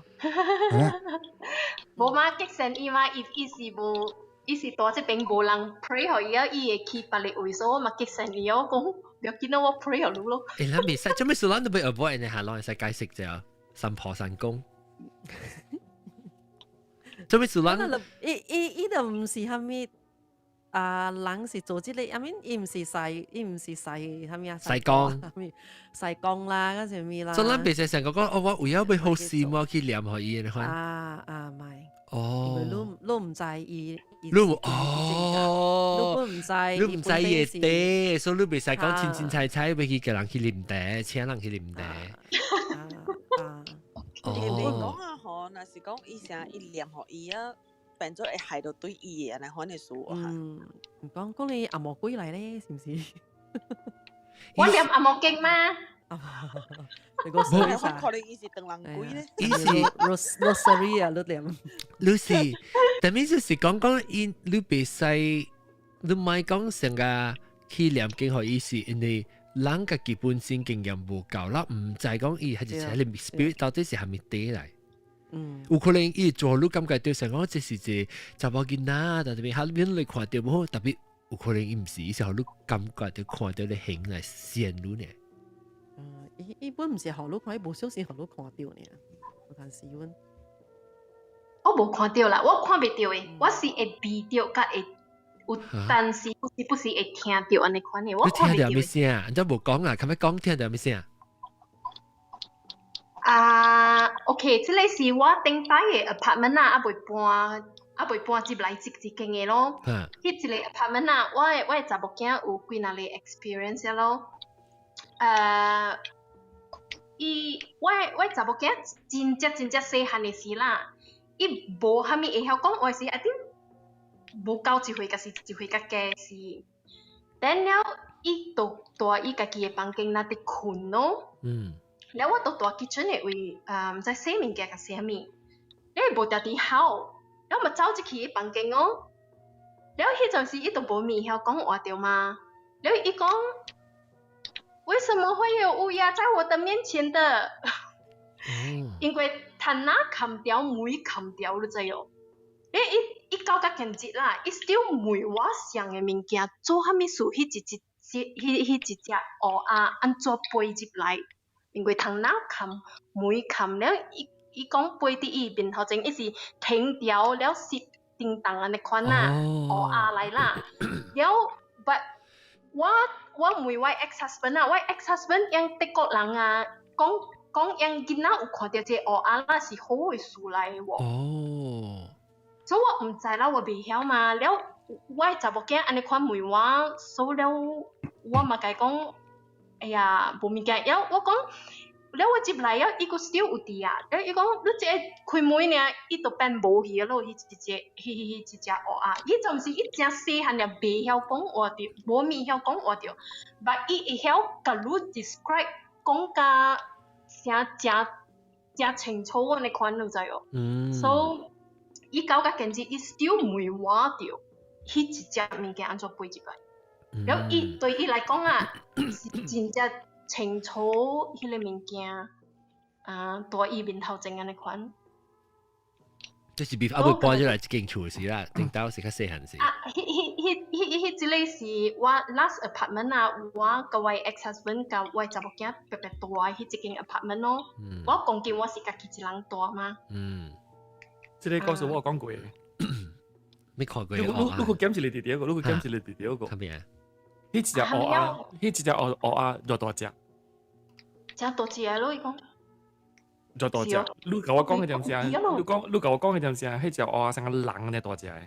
無嘛，激成伊嘛，伊伊是無伊是蹛這邊無人 pray 予伊啊，伊會去別个位，所以我嘛激成伊，我講不要緊咯，我 pray 予你咯。誒，咱袂使，做咩事咱都欲 avoid 呢？下，攏會使解釋者，神婆神公。做咩事咱？伊伊伊就毋是蝦米啊，人是做這個，I mean 伊毋是使，伊毋是使蝦米啊？使講，使講啦，嗰啥物啦。所以咱袂使成個講，哦，我為咗欲好事，我去念予伊的款。啊啊，毋係。哦。因為你你毋知伊。你哦，你唔知，你毋知伊的底，所以你袂使講凊凊彩彩，欲去共人去啉茶，請人去啉茶。哦，你講啊，嗬，若是講伊成伊念予伊啊，變做會害到對伊的按呢款的事啊。嗯，講講你紅毛鬼來咧，是毋是？我念紅毛經嗎？你個我可能伊是唐人鬼咧。伊是 rosary 啊，你念。你是，但係就是講講伊，你袂使，你毋愛講成個去念經予伊是因為人家己本身經驗無夠啦，毋知講伊係一個 spirit 到底是蝦米底來。有可能伊做你感覺到成講這是一個查某囡仔，但係下面你看著無好，特別有可能伊毋是，伊是予你感覺到看著咧形來現你呢。伊伊本毋是予你看，伊無小心予你看著呢。有陣時阮，我無看著啦，我看袂著的，我是會鼻著，佮會有，但是不時不時會聽著按呢款的，我看袂著。你聽著啥物聲？你無講啊？較欲講聽著啥物聲？啊，OK，這个是我頂擺的 apartment 啊，猶未搬，猶未搬入來這一間的咯。彼一個 apartment 啊，我的查某囝有幾若個 experience 咯。伊我的查某囝真正真正細漢的時啦，伊無啥物會曉講話時，I think 無夠一歲，抑是一歲較加時。等了，伊就蹛伊家己的房間那佇睏咯。了我就蹛 kitchen 的位，毋知洗物件抑是啥物，你無定佇吼，了嘛走入去伊房間哦。了彼陣時伊就無物曉講話著嘛。了伊講，為什麼會有烏鴉在我的面前的？因為窗仔冚掉，門冚掉，你知無？你伊伊到甲今日啦，伊 still 問我啥的物件，做啥物事？彼一隻彼彼一隻烏鴉按怎飛入來？因為窗仔冚門冚了，伊伊講飛佇伊面頭前，伊是停掉了熄叮當按呢款啦，烏鴉來啦。了，but 我我問我 ex husband 啊，我 ex husband 𪜶德國人啊，講講𪜶囡仔有看著這個烏鴉啦是好的事來的喎。所以我毋知啦，我袂曉嘛。了，我的查某囝按呢款問我，所以了我嘛共伊講，哎呀，無物件。了我講，了我入來了，伊閣 still 有佇啊。了伊講，你這個開門爾，伊就變無去咯。彼一隻，彼彼一隻烏鴉，伊就是伊誠細漢爾，袂曉講話著，無物曉講話著，but 伊會曉共你 describe 講甲誠誠誠清楚按呢款，你知無？所以伊到甲今日，伊 still 問我著，彼一隻物件按怎飛入來。了伊對伊來講啊，是真正清楚彼個物件，啊，蹛伊面頭前按呢款。這是猶未搬入來這間厝時啦，頂兜是較細漢時。啊，彼彼彼彼彼這個是我 last apartment 啊，我佮我 ex husband 佮我查某囝白白蹛彼一間 apartment 咯。我講緊我是家己一人蹛嘛。這個故事我有講過。沒看過。你你你去檢一個弟弟個，你去檢一個弟弟個。啥物啊？彼一隻烏鴉，彼一隻烏烏鴉偌大隻？誠大隻咯，伊講。偌大隻？你共我講的點聲？你講你共我講的點聲？彼隻烏鴉像個人按呢大隻的。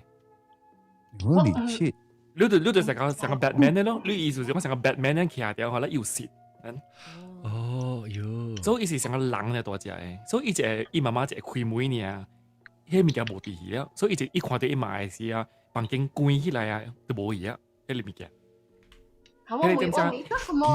Holy shit！你就成個 Batman 的咯，你意思是講成個 Batman 樣徛著，予咱有實。哦喲，所以伊是成個人按呢大隻的，所以伊一個伊媽媽一個開門爾，彼物件無佇去了，所以伊就伊看著伊媽的時啊，房間關起來啊，就無去啊，彼個物件。我會我會做什麼？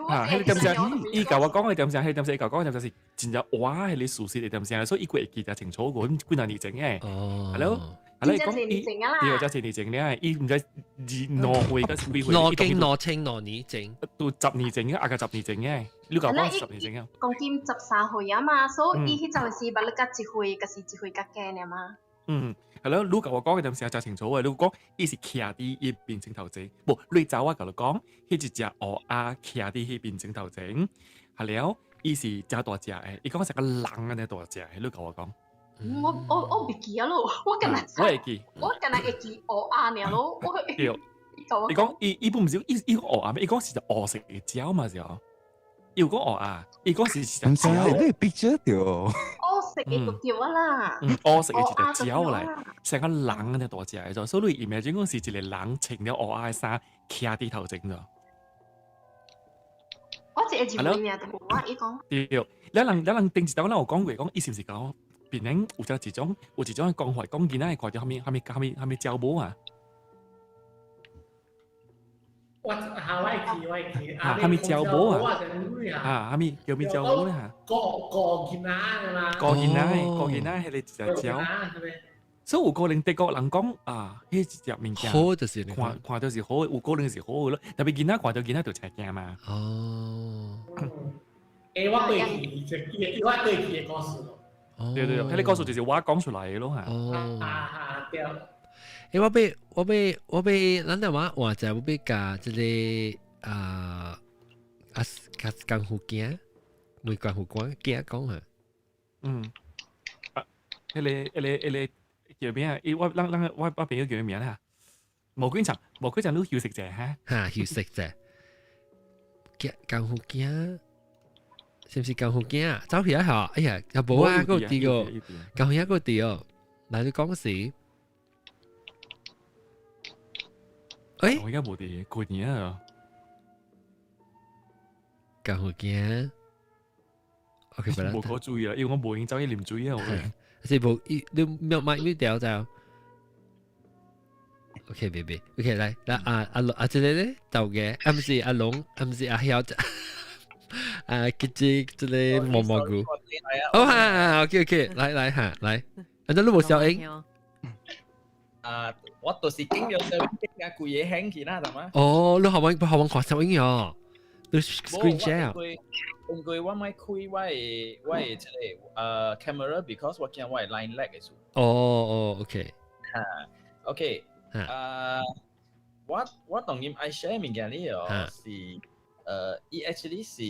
啊，彼個點聲，伊共我講的點聲，彼個點聲，伊共我講的點聲是真正活彼個事實的點聲，所以伊閣會記得清楚過，幾若年前的。係咯，係咯，伊講伊對，才一年前了，伊毋知二兩歲抑是幾歲？兩經兩清兩年前，都十年前啊，抑個十年前的，你共我講十年前啊。講緊13歲啊嘛，所以伊彼陣時捌你甲一歲，抑是一歲較加爾嘛。嗯，係咯，你共我講嘅陣時就清楚嘅，你講伊是徛佇伊面前頭前，無你走我共你講，彼一隻烏鴉徛佇彼面前頭前，係了，伊是誠大隻的，伊講成個人按呢大隻的，你共我講。我袂記啊咯，我敢若我會記，我敢若會記烏鴉爾咯，我對。伊講伊伊本毋是伊伊講烏鴉咩？伊講是隻烏色的鳥嘛是哦。伊有講烏鴉，伊講是隻毋知鳥。你 picture 著。烏色的就對啊啦。嗯，烏色的一隻鳥來，成個人按呢大隻的咗，所以你 imagine 講是一個人穿了烏鴉的衫，徛佇頭前咗。我一個字名都無啊，伊講。對，咱人頂一道咱有講過，講伊是毋是講檳城有只一種有一種講法，講囡仔會看著啥物啥物啥物啥物鳥母啊？我嚇我會記我會記。啊，啥物鳥母啊？啊，啥物叫咩鳥母咧嚇？個個囡仔嘛。個囡仔，個囡仔彼個一隻鳥。所以有可能德國人講啊，彼一隻物件好就是看看著是好，有可能是好的咯。特別囡仔看著囡仔就誠驚嘛。哦。欸，我過去，我過去的故事咯。對對對，彼個故事就是我講出來的咯嚇。哦。啊對。欸，我欲，咱就話換者我欲共這个啊啊，較功夫囝，袂功夫官囝講嚇。嗯。啊，彼个叫咩啊？伊我咱咱我我朋友叫咩名啦？無幾層，無幾層，你休息者哈？哈，休息者。囝功夫囝，是毋是功夫囝？走去啊嚇！哎呀，又無啊，閣有佇個功夫囝閣有佇哦。來，你講時。欸，我應該無佇過年啊。功夫囝，OK，無可注意啦，因為我無閒走去啉水啊，我。是無伊你沒買沒掉就。OK，baby，OK，來，來啊阿阿這個咧，豆嘅，啊毋是阿龍，啊毋是阿曉，啊，結節這個毛毛菇。哦哈，OK OK，來來哈，來，啊，你無小英。啊，我就是經咗小英，經規个興起啦，係嘛？哦，你學揾學揾看小英喲，你 screen share。因為我莫開我的這个camera，because 我驚我的 line lag 的事。哦哦，OK。哈，OK。啊，我當然愛 share 物件呢哦，是伊 actually 是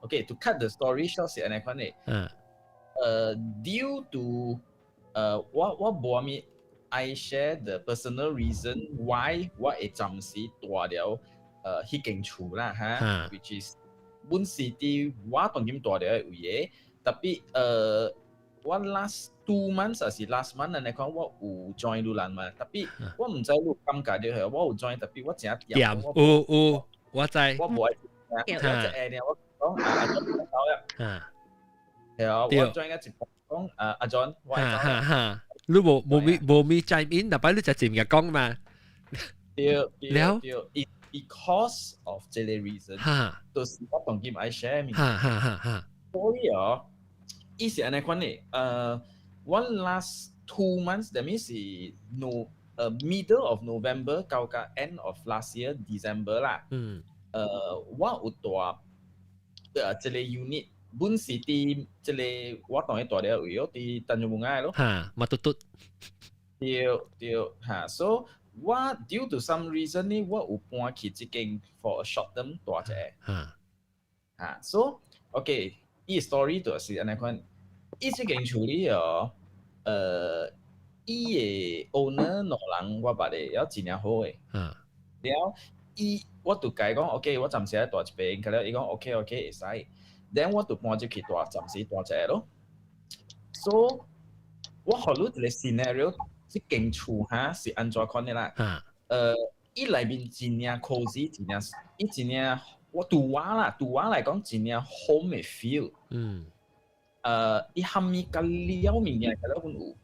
OK，to cut the story short 是按呢款的。Due to 我無啥物愛 share the personal reason why 我會暫時蹛了彼間厝啦哈，which is 本是佇我當今蹛了的位的，特別我 last 2 months 還是 last month 按呢講，我有 join 你人嘛，特別我毋知你感覺著係我有 join，特別我誠恬。有有，我知。我無愛，我一下呢，我講阿 John 走啦。係啊，我 join 一直講阿 John，我哈哈哈，你無無咪無咪 chime in，逐擺你就靜嘅講嘛。對對對，because of 這個 reason，就是我當今愛 share 物。哈哈哈哈。所以哦，伊是按呢款的，我 last 2 months，that means 是 no middle of November 到到 end of last year December 啦。我有蹛這个 unit，本是佇這个我當彼蹛了位，佇丹絨文愛咯。哈，馬嘟嘟。對對，哈，so 我 due to some reason 呢，我有搬去這間 for a short term 蹛一下。哈，so OK，伊 story 就是按呢款，伊這間厝裡哦，伊的 owner 兩人我捌的，了真正好的。了，伊我就共伊講 OK，我暫時愛蹛一邊，佢了伊講 OK OK 會使，then 我就搬入去蹛，暫時蹛一下咯。So 我予你一個 scenario，這間厝哈是按怎款的啦？伊內面真正 cozy，真正伊真正我對我啦，對我來講真正 home 的 feel。伊啥物佮了物件，佮了阮有。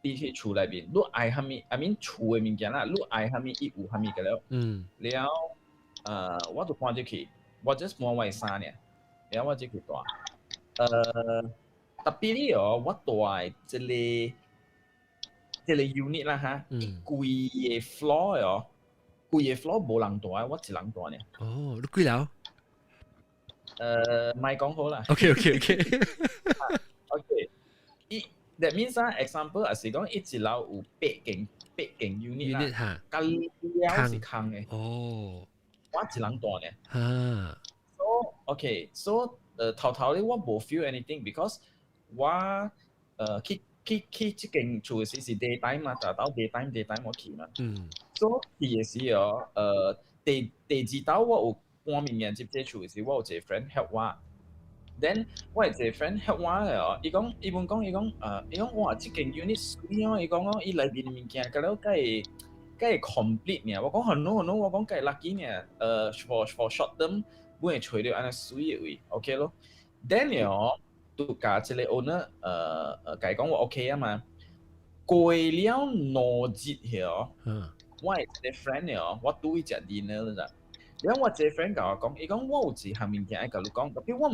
佇彼厝內面，你愛啥物？I mean 厝的物件啦，你愛啥物，伊有啥物佮了。了，我就搬入去，我 just 搬我的衫爾，了我入去蹛。特別哩哦，我蹛的這个 unit 啦哈，伊規个 floor 哦，規個 floor 無人蹛，我一人蹛爾。哦，你幾樓？莫講好啦。 OK OK OK。 OK，伊 That means 啊，example 係是講一樓有八間 unit 啦，隔了是空嘅。我一人住呢。So okay，so 頭頭咧我無 feel anything because 我去這間厝的時是 daytime 嘛，就到 daytime 我去嘛。So 去的時哦，第二道我有搬物件入這厝的時，我有一個 friend help 我。Then 我有一個 friend help 我的哦，伊講伊問講伊講伊講哇，這間 unit 媠哦，伊講哦，伊內面物件甲了會 complete 爾。我講很好很好，我講會 lucky 爾，for short term 阮會揣著按呢媠的位，OK 咯。Then 哦，就共這個 owner 共伊講我 OK 啊嘛。過了2日哦，我的一個 friend 哦，我拄伊食 dinner 啦咋。然後我這個 friend 共我講，伊講我有一項物件愛共你講，特別我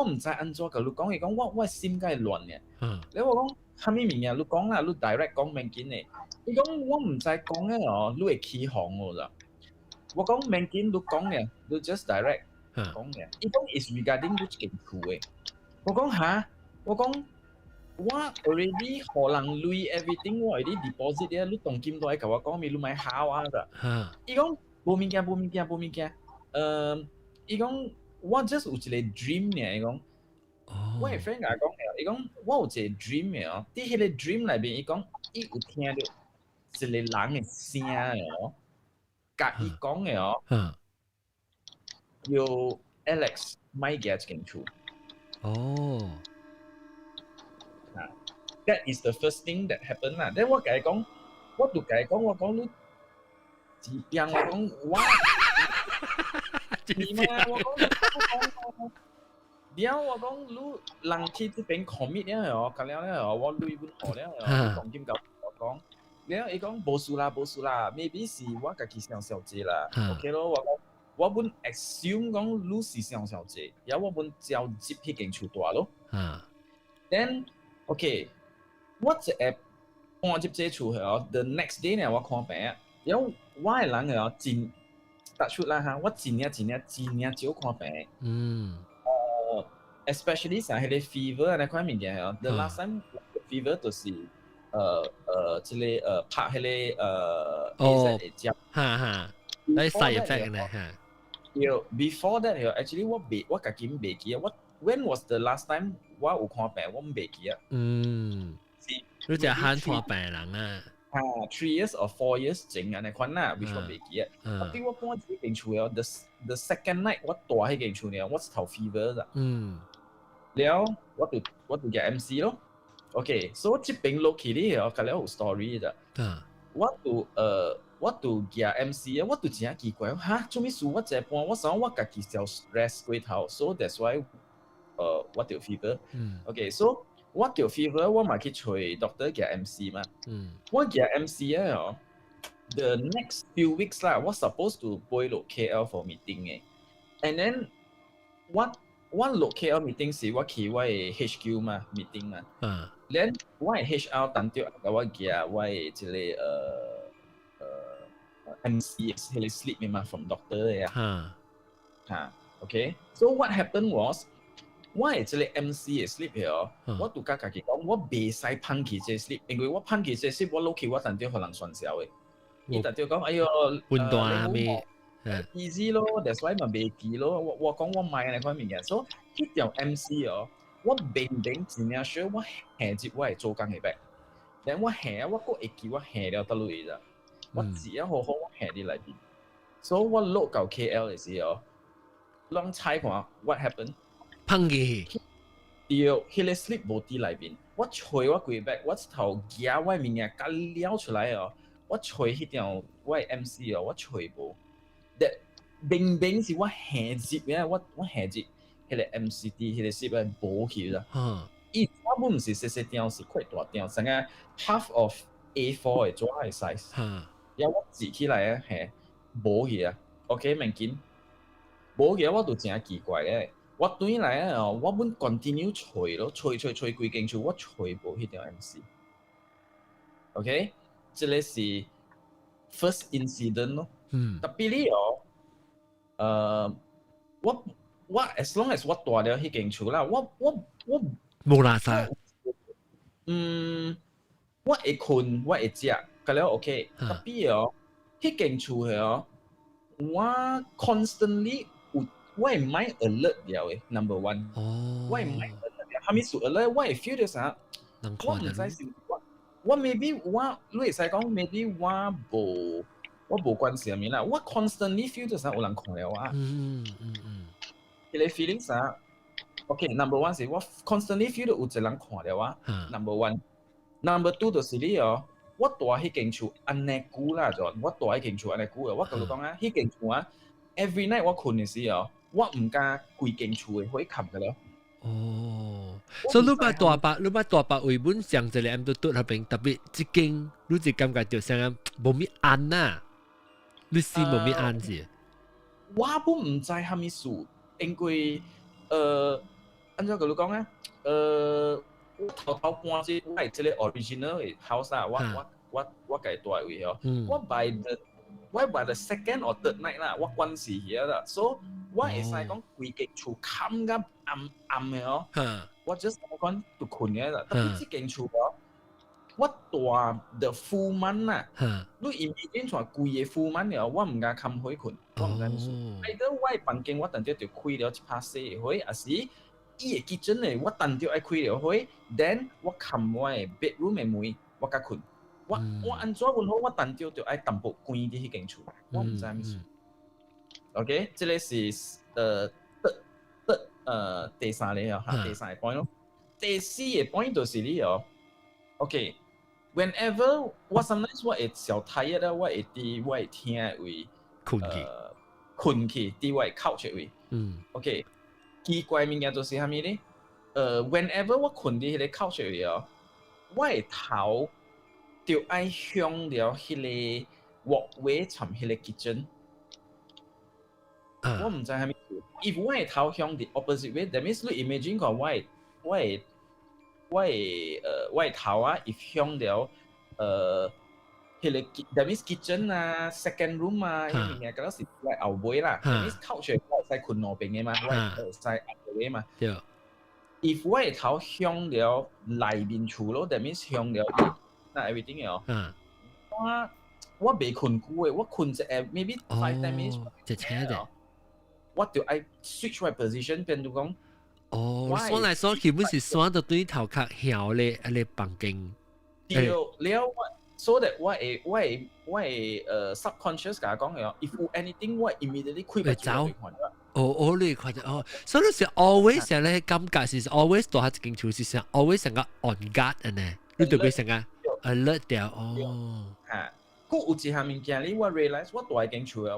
毋知按怎共你講，伊講我心會亂呢。然後我講啥物物件你講啦，你 direct 講免緊的。伊講我毋知講的哦，你會起哄哦啦。我講免緊，你講嘅，你 just direct 講嘅。伊講 is regarding 你這間厝的。我講哈，我講我 already 予人鐳 everything，我 already deposit 咧，你當今都愛共我講咩？你莫嚇我啦。伊講無物件，無物件，無物件。伊講我 just 有一個 dream 爾，伊講。我的 friend 共我講的，伊講我有一個 dream 的哦，佇彼個 dream 內面，伊講伊有聽著一個人的聲的哦，共伊講的哦，叫 Alex 莫行這間厝。啊，That is the first thing that happened 啦。Then 我共伊講，我就共伊講，我講你自病，我講我，是嘛？我講。了我講你人去這邊 commit 了哦，甲了了哦，我鐳阮予了哦，當今共我講，了伊講無事啦，無事啦，maybe 是我家己想傷濟啦，OK 咯，我講我本 assume 講你是想傷濟，然後我本照入彼間厝蹛咯。Then OK，我一下搬入這厝後，the next day 呢，我看病，然後我的人哦真突出啦哈，我真正真正真正少看病。Especially 像彼個 fever 那款物件哦，the last time fever 就是這個拍彼個哦，哈哈，你 side effect 呢哈？對，before that actually 我家己袂記啊，我 when was the last time 我有看病我袂記啊？你就罕看病人啊？啊，3 years or 4 years 前按呢款啦，which 我袂記啊。特別我搬這間厝哦，the second night 我蹛彼間厝呢，我一頭 fever 啦。了我就寄 MC 咯。OK，所以這邊落去咧，我甲了有 story 咋。我就寄 MC 啊，我就真奇怪，哈，做咩事？我這半我想我家己小 stress 過頭，so that's why 我著 fever。OK，so 我著 fever，我嘛去揣 doctor 寄 MC 嘛。我寄 MC 啊哦，the next few weeks 啦，我 supposed to 飛落 KL for meeting 的，and then 我落 KL meeting 時，我去我的 HQ 嘛 meeting 嘛。Then 我的 HR 當著共我寄我的這個MC 彼個 slip 的嘛，from doctor 的啊。哈，OK。So what happened was 我的這個 MC 的 slip 哦，我就共家己講，我袂使放棄這個 slip，因為我放棄這個 slip，我落去我當著予人傳銷的。伊當著講，哎喲，混蛋咩？easy 咯，that's why 嘛袂記咯。我講我莫按呢款物件，所以彼條 MC 哦，我明明真正 sure 我下入我會做工的 bag，then 我下我閣會記我下了佗落咋，我只要好好我下佇內面，所以我落到 KL 的時候，攏猜看 what happen？碰去。對，彼個 slip 無佇內面，我揣我規 bag，我一頭夾我的物件共撩出來哦，我揣彼條我的 MC 哦，我揣無。that 明明是我下入嘅，我下入彼個 MC 佇彼個 slip 無去啦。伊我本毋是細細張，是塊大張，成個 half of A4 的紙的 size。然後我折起來啊，嘿，無去啊。OK，免緊，無去我就真奇怪咧。我轉來啊，我本 continue 揣咯，揣揣揣規間厝，我揣無彼條 MC。OK，這個是 first incident 咯。特別你哦，我 as long as 我蹛佇彼間厝啦，我無垃圾。嗯，我會睏，我會食，佮了 OK。Tapi 哦，彼間厝的哦，我 constantly 有我會 mind alert 了的，number one。我會 mind alert 了，啥物事 alert，我會 feel 到啥？我毋知是我 maybe 我你會使講 maybe 我無關係物啦，我 constantly feel 到啥有人看了我。彼個 feeling 啥？OK，number one 是我 constantly feel 到有一個人看了我。Number one，number two 就是你哦，我蹛彼間厝按呢久啦，就我蹛彼間厝按呢久啊，我共你講啊，彼間厝啊，every night 我睏的時哦，我毋敢規間厝的火冚㗎了。哦，所以你捌蹛別位本上一個暗都拄彼邊，特別這間你就感覺著像無物按呐，你是無物按是？我本毋知啥物事，因為按怎共你講啊？我頭頭搬這我的這个 original 的 house 啊，我家蹛的位哦，我 by the second or third night 啦，我慣勢遐啦，所以我會使講規間厝冚甲暗暗的哦，我 just 講就睏嘅啦。Tapi 這間厝哦，我蹛 the full month 啊，你 imagine 蹛規個 full month 了，我毋敢冚火睏，我毋知物事。either 我的房間我當著就開了一拍細的火，抑是伊的 kitchen 的我當著愛開了火，then 我冚我的 bedroom 的門，我才睏。我按怎阮好，我當著就愛淡薄關佇彼間厝，我毋知物事。OK，這个是得第三個哦，哈，第三個 point 咯。第四個 point 就是你哦，OK，whenever 我 sometimes 我會小 tired 啦，我會佇我的廳的位睏去，睏去佇我的 couch 的位。OK，奇怪物件就是啥物咧？Whenever 我睏佇彼个 couch 的位哦，我的頭就愛向著彼个 walkway 踮彼个 kitchen。我毋知啥物事。If 我的頭向 the opposite way，that means 你 imagine 看我的頭啊，if 向著彼个 that means kitchen 啊，second room 啊，彼物件，敢若是我的後尾啦。That means couch 我會使睏兩邊的嘛，我會使後尾嘛。If 我的頭向著內面厝咯，that means 向著那 everything 哦。我袂睏久的，我睏一下 maybe 5-10 minutes，一車的。我就愛 switch 我 position 變做講。哦，煞來煞去，本是煞著對頭殼向咧，彼个房間。對，了我 so that 我的 subconscious 共我講的，if 有 anything 我 immediately 開會走。哦哦，你看著哦，所以你是 always 成咧感覺是 always 蹛佇這間厝是成 always 成個 on guard 按呢，你就會成個 alert 掉哦。嚇，閣有一項物件，你我 realize 我蹛佇間厝啊，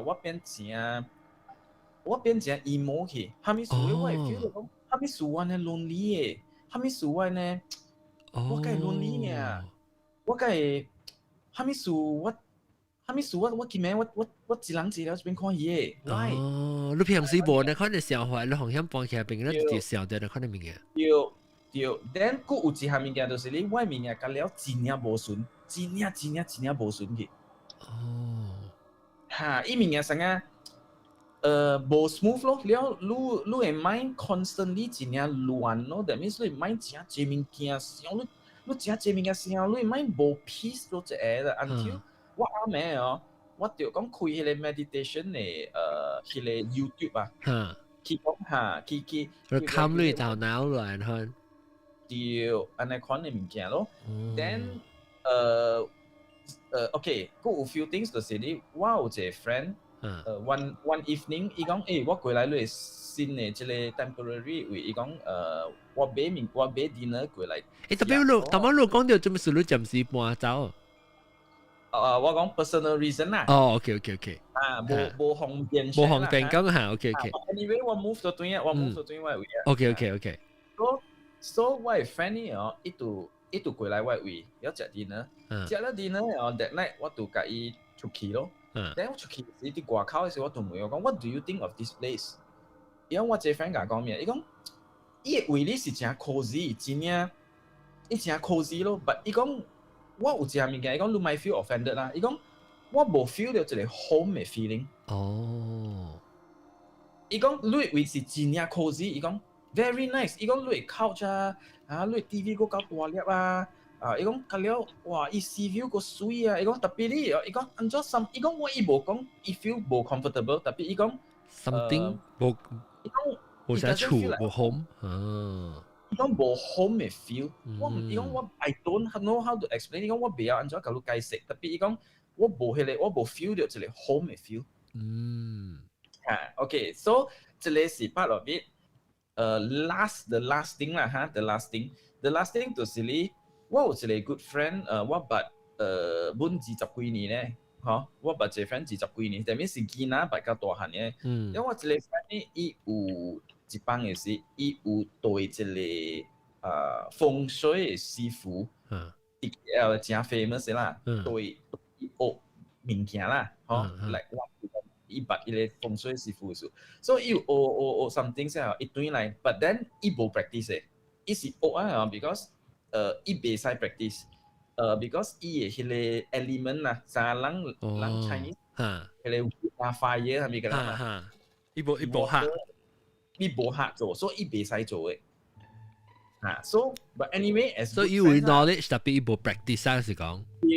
我變誠 emo 去，啥物事我會 feel 到講，啥物事我呢 lonely 的，啥物事我呢，我會 lonely 呢，我會啥物事我，啥物事我今暝我一人一个這邊看戲的。哦，你平時無呢，可能想法，你風險搬起來變，你直接想著可能物件。對對，then 閣有一項物件就是你我物件共了真正無順，真正真正真正無順去。哈，伊物件啥個？無 smooth 咯，了你的 mind constantly 真正亂咯，that means 你 mind 真濟物件想，你真濟物件想，你 mind 無 peace 咯一个啦，until 我暗暝哦，我就講開彼個 meditation 的彼个 YouTube 啊，去講哈，去去冚你頭腦來看，對，按呢款的物件咯，then OK，閣有 few things 就是你，我有一个 friend。One evening，伊講，我過來你新的這個 temporary 位，伊講，我買 dinner 過來。特別你，頭先你講著做麼事你暫時搬走？我講 personal reason 啦。哦，OK。啊，無方便。無方便講嚇，OK。 Anyway，我 move 到對啊，我 move 到對我位啊。 OK。 So 我的 friend 哦，伊就過來我位，要食 dinner。食了 dinner 哦，that night 我就共伊出去咯。Then 我出去時佇外口的時，我就問我講，What do you think of this place？伊講我這個 friend 共我講咩？伊講伊的位置是誠 cozy，真正伊誠 cozy 咯。But 伊講我有一項物件，伊講你莫 feel offended 啦。伊講我無 feel 到一個 home 的 feeling。伊講你的位是真正 cozy，伊講 very nice。伊講你的 couch 啊，啊你的 TV 閣夠大粒啊，啊，伊講較了，哇，伊 sea view 個水啊，伊講 tapi 你，伊講按怎 some，伊講我伊無講，伊 feel 無 comfortable， tapi 伊講 something 無伊講無啥厝無 home 啊。伊講無 home 嘅 feel，我唔伊講我 I don't know how to explain，伊講我袂曉按怎共你解釋，tapi 伊講我無彼個，我無 feel 到一個 home 嘅 feel。啊，OK，so 這個是 part of it。The last thing 啦哈，the last thing 就是你，我有一個 good friend，我捌阮20幾年咧，嗬，我捌一個 friend 二十幾年，但係是囡仔捌較大漢嘅。因為我一個 friend 呢，伊有一幫嘅是，伊有對一個風水嘅師傅，誠 famous 啦，對伊學物件啦，嗬，來我。伊捌伊個風水師傅數，所以伊有學學學 something 先伊轉來，but then 伊無 practice 嘅，伊是學啊，because 伊袂使 practice，because 伊嘅彼個 element 啦，啥人人 Chinese，彼個啊 fire 係咪個啦？伊無客，伊無客做，所以伊袂使做嘅。啊，so but anyway as 所以伊有 knowledge， tapi 伊無 practice 啊，是講。對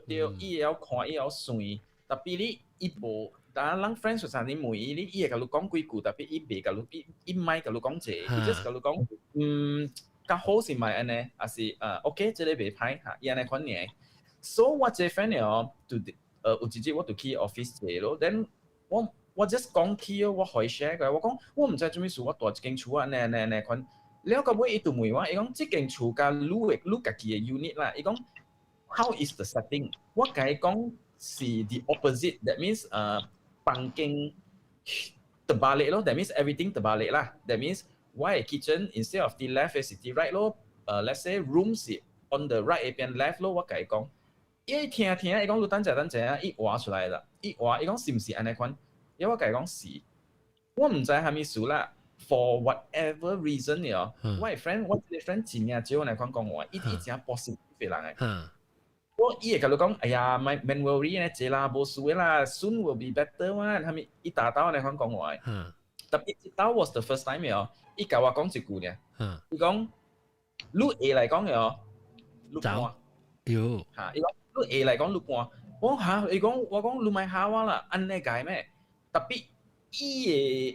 對，伊會曉看，伊會曉算，tapi 你伊無。但人 friend 說啥你問伊，你伊會共你講幾句，tapi 伊袂共你，伊伊毋愛共你講這，伊 just 共你講，較好是莫按呢，抑是OK，這個袂歹哈，伊按呢款爾。所以我這 friend 哦，就有一日我就去 office 坐咯，then 我 just 講起哦，我可以 share 個，我講我毋知做咩事，我蹛一間厝按呢按呢按呢款。了到尾伊就問我，伊講這間厝佮你的你家己的 unit 啦，伊講 how is the setting？我共伊講是 the opposite，that means 房間 terbalik 咯，that means everything terbalik 啦，that means 我的 kitchen instead of the left 是 the right 咯，let's say room 是 on the right 一邊 left 咯，我共伊講，伊聽聽，伊講你等陣等陣啊，伊畫出來啦，伊畫，伊講是毋是按呢款？因為我共伊講是，我毋知啥物事啦，for whatever reason 哦，我的 friend，我這個 friend 真正少按呢款講話，伊伊誠 positive 的人誒。我伊會共你講，哎呀，莫免 worry 呢，這啦無事的啦，soon will be better 嘛，啥物伊逐晝按呢款講話。tapi 這晝 was the first time 哦，伊共我講一句爾，伊講你會來講的哦，你搬。喲。嚇，伊講你會來講你搬，我講嚇，伊講我講你莫嚇我啦，按呢解咩？tapi 伊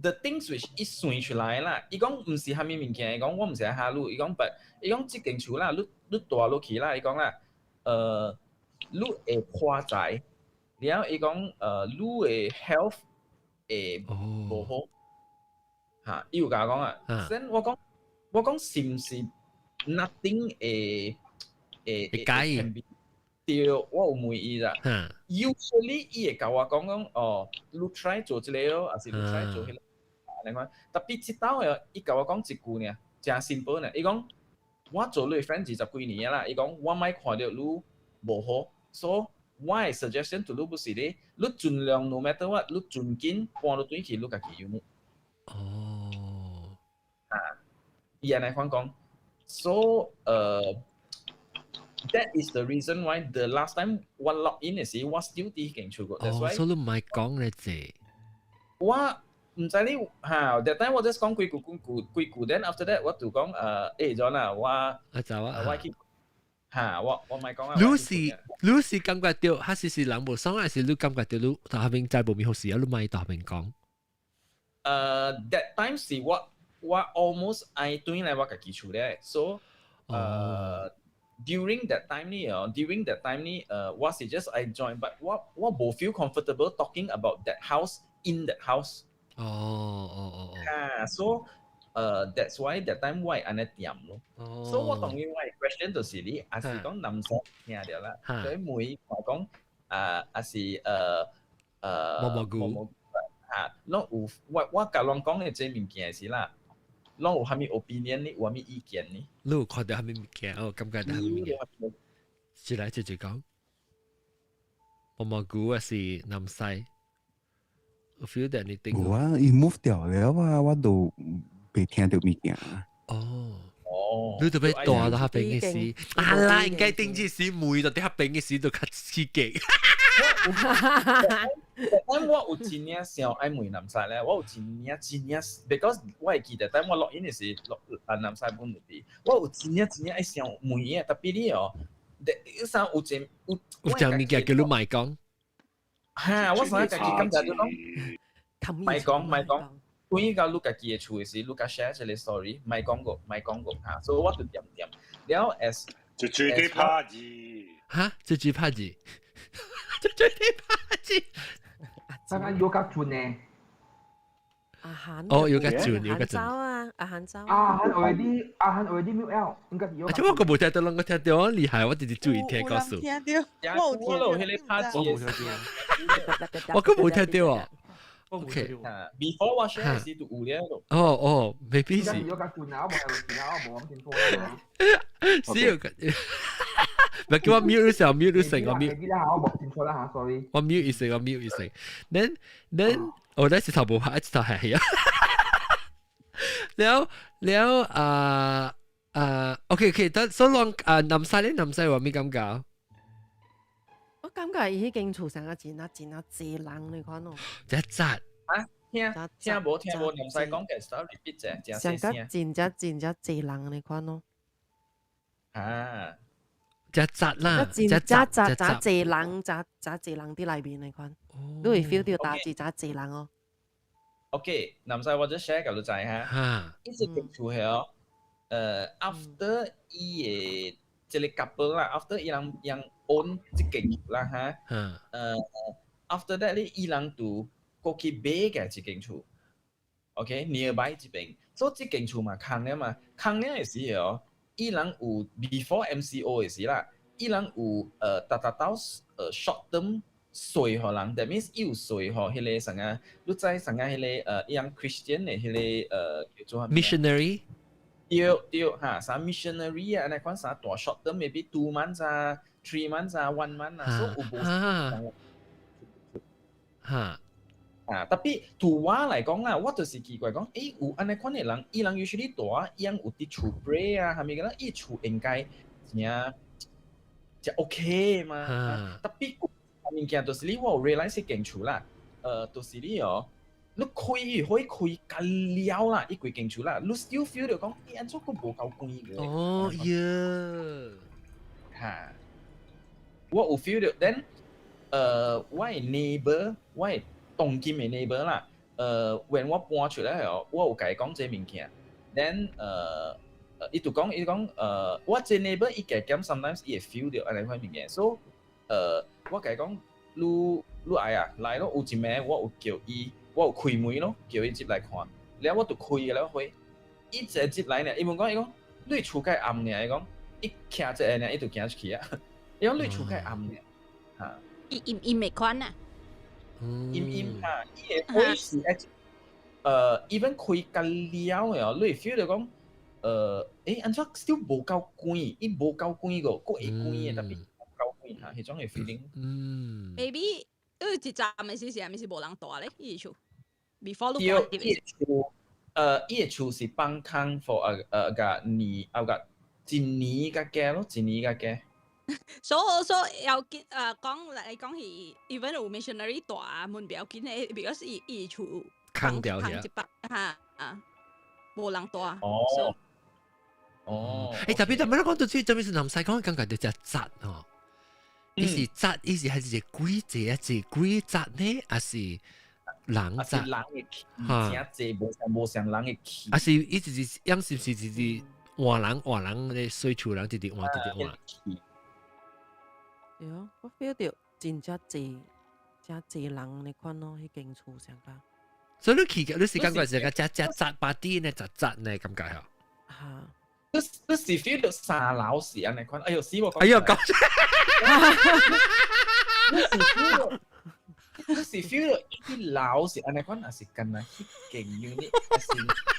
的 the things which 伊算出來啦，伊講毋是啥物物件，伊講我毋是愛嚇你，伊講 but 伊講這間厝啦，你你蹛落去啦，伊講啦。你會破財，然後伊講，你的 health 會無好，嚇，伊有共我講啊。先我講，我講是毋是 nothing 會會會改？對，我有問伊啦。Usually 伊會共我講講，哦，你 try 做這個咯，抑是你 try 做彼個，按呢款。tapi 這晝的，伊共我講一句爾，誠 simple 爾，伊講。我做你 friend 20幾年啦，伊講我莫看著你無好，所以我的 suggestion to 你不是咧，你盡量 no matter what，你盡緊搬轉去你家己 unit。啊，伊按呢款講，so that is the reason why the last time 我 log in 的時，我 still 佇間厝個。That's why。所以你毋愛講咧這。我毋知你嚇，that time 我 just 講幾句幾句幾句，then after that 我就講John 啊，我啊走啊，我去嚇，我莫講啊。你是感覺到，還是是人無爽，還是你感覺到你頭邊知無物好事啊？你莫頭邊講。 That time 是我 almost 愛轉來我家己厝咧，so during that time 呢，during that time 呢，我是 just I join，but 我無 feel comfortable talking about that house in that house。啊，so that's why that time 我會按呢恬咯。所以我當然我的 question 就是你，抑是講男生聽著啦，所以每我講啊，抑是毛毛菇嚇，攏有我共人講的這物件是啦，攏有啥物 opinion 呢？有啥物意見呢？你有看著啥物物件？哦，感覺著啥物物件？是來直接講，毛毛菇還是南西？有 feel 到 anything？無啊，伊 move 掉了啊，我都未聽著物件。哦。哦。你特別蹛到彼邊的時，啊啦，應該頂這時問到彼邊的時就較刺激。但我有真正想愛問南西咧，我有真正真正，because 我會記得，等我錄音的時錄啊南西本有佇，我有真正真正愛想問伊，特別你哦，你啥有真有有隻物件叫你莫講。哈，我想家己感覺就講，莫講莫講，關於到你家己的厝的時，你甲 share 這個 story，莫講過莫講過哈，所以我就點點，了 as 就絕對拍字。哈，這句拍字，這絕對拍字。剛剛有較準呢。阿韓哦，有個準，有個準。走啊，阿韓走。阿韓 already，阿韓 already mute 了，應該是有。啊，這我個無聽到，攏我聽到，我厲害，我直直注意聽告訴。聽到，我有聽到，我有彼個拍字。我個無聽到啊。OK。 Before 我 share 時就有了。哦哦，maybe 是。有較準啊，我無有啊，我無咁清楚。是有個。唔係叫我 mute 時候 mute 成個 mute。啦，我無清楚啦嚇，sorry。我 mute 一成，我 mute 一成。Then 我那時頭無拍，一頭係啊。了了啊啊，OK OK，得 so long 啊，南西咧，南西話咩感覺？我感覺伊彼間厝上啊真啊真啊濟人，你看哦。真雜啊！聽聽無聽無，南西講嘅 start repeat 者，真細聲。上個真正真正濟人，你看哦。啊！真雜啦，真真雜雜濟人，雜雜濟人佇內面，你看，你會 feel 到大致雜濟人哦。 OK，南西我就 share 共你知哈。伊這間厝係哦，after 伊的這個 couple 啦，after 伊人人 own 這間厝啦哈。after that 咧，伊人就過去買嘅這間厝。OK，nearby 這邊，所以這間厝嘛空了嘛，空了的時候，伊人有 before MCO 的時啦，伊人有逐逐到short term 稅予人，that means 伊有稅予彼個啥個，你知啥個彼個伊人 Christian 的彼個叫做啥物 missionary。對對哈，啥 missionary 啊，按呢款啥大 short term maybe 2 months 啊， 3 months 啊，one month 啊，所以有無哈啊，特別對我來講啦，我就是奇怪講，有按呢款的人，伊人 usually 蹛，伊人有佇厝 pray 啊，啥物個啦，伊厝應該真真 OK 嘛。特別物件就是你我有 realize 這間厝啦，就是你哦，你開伊可以開甲了啦，伊規間厝啦，你 still feel 到講，伊按怎閣無夠光嘅。哦喲，哈，我有 feel 到，then，我的 neighbor，我的當今的 neighbor 啦，when 我搬出來哦，我有共伊講這物件，then，伊就講，伊講，我這 neighbor 伊加減 sometimes 伊會 feel 到按呢款物件，so，我共伊講，你你愛啊，來咯，有一暝我有叫伊，我有開門咯，叫伊入來看，了我就開了花，伊一入來呢，伊問講，伊講，你厝較暗爾，伊講，伊徛一下爾，伊就行出去啊，伊講你厝較暗爾，哈。伊伊伊袂寬啊？陰陰哈，伊的火是even 開甲了的哦，你會 feel 到講，按怎 still 無夠光，伊無夠光個，閣會光的，特別無夠光哈，彼種的 feeling。 Maybe 你一站的時是毋是無人蹛咧？伊厝 before 你對，伊的厝，伊的厝是放空 for 個年，啊個一年較加咯，一年較加。所以所以要緊講來講去，even 有 missionary 蹛嘛毋要緊的，because 伊伊厝空掉空一百哈啊，無人蹛。哦。哦。特別特別講到最，特別是南西講，感覺就只雜哦。伊是雜，伊是還是一個鬼濟啊？一鬼雜呢？還是人雜？人的氣，真濟無像無像人的氣。還是伊就是樣是毋是就是換人換人咧，水厝人直直換直直換。對啊，我 feel 到真正濟，真濟人呢款咯，彼間厝上個。所以你去嘅，你是感覺是個只只雜 party 呢，雜雜呢感覺嗬。嚇！你你是 feel 到三樓是按呢款？哎喲死我！哎喲講。你是 feel 到，你是 feel 到一樓是按呢款，還是敢若彼間 unit？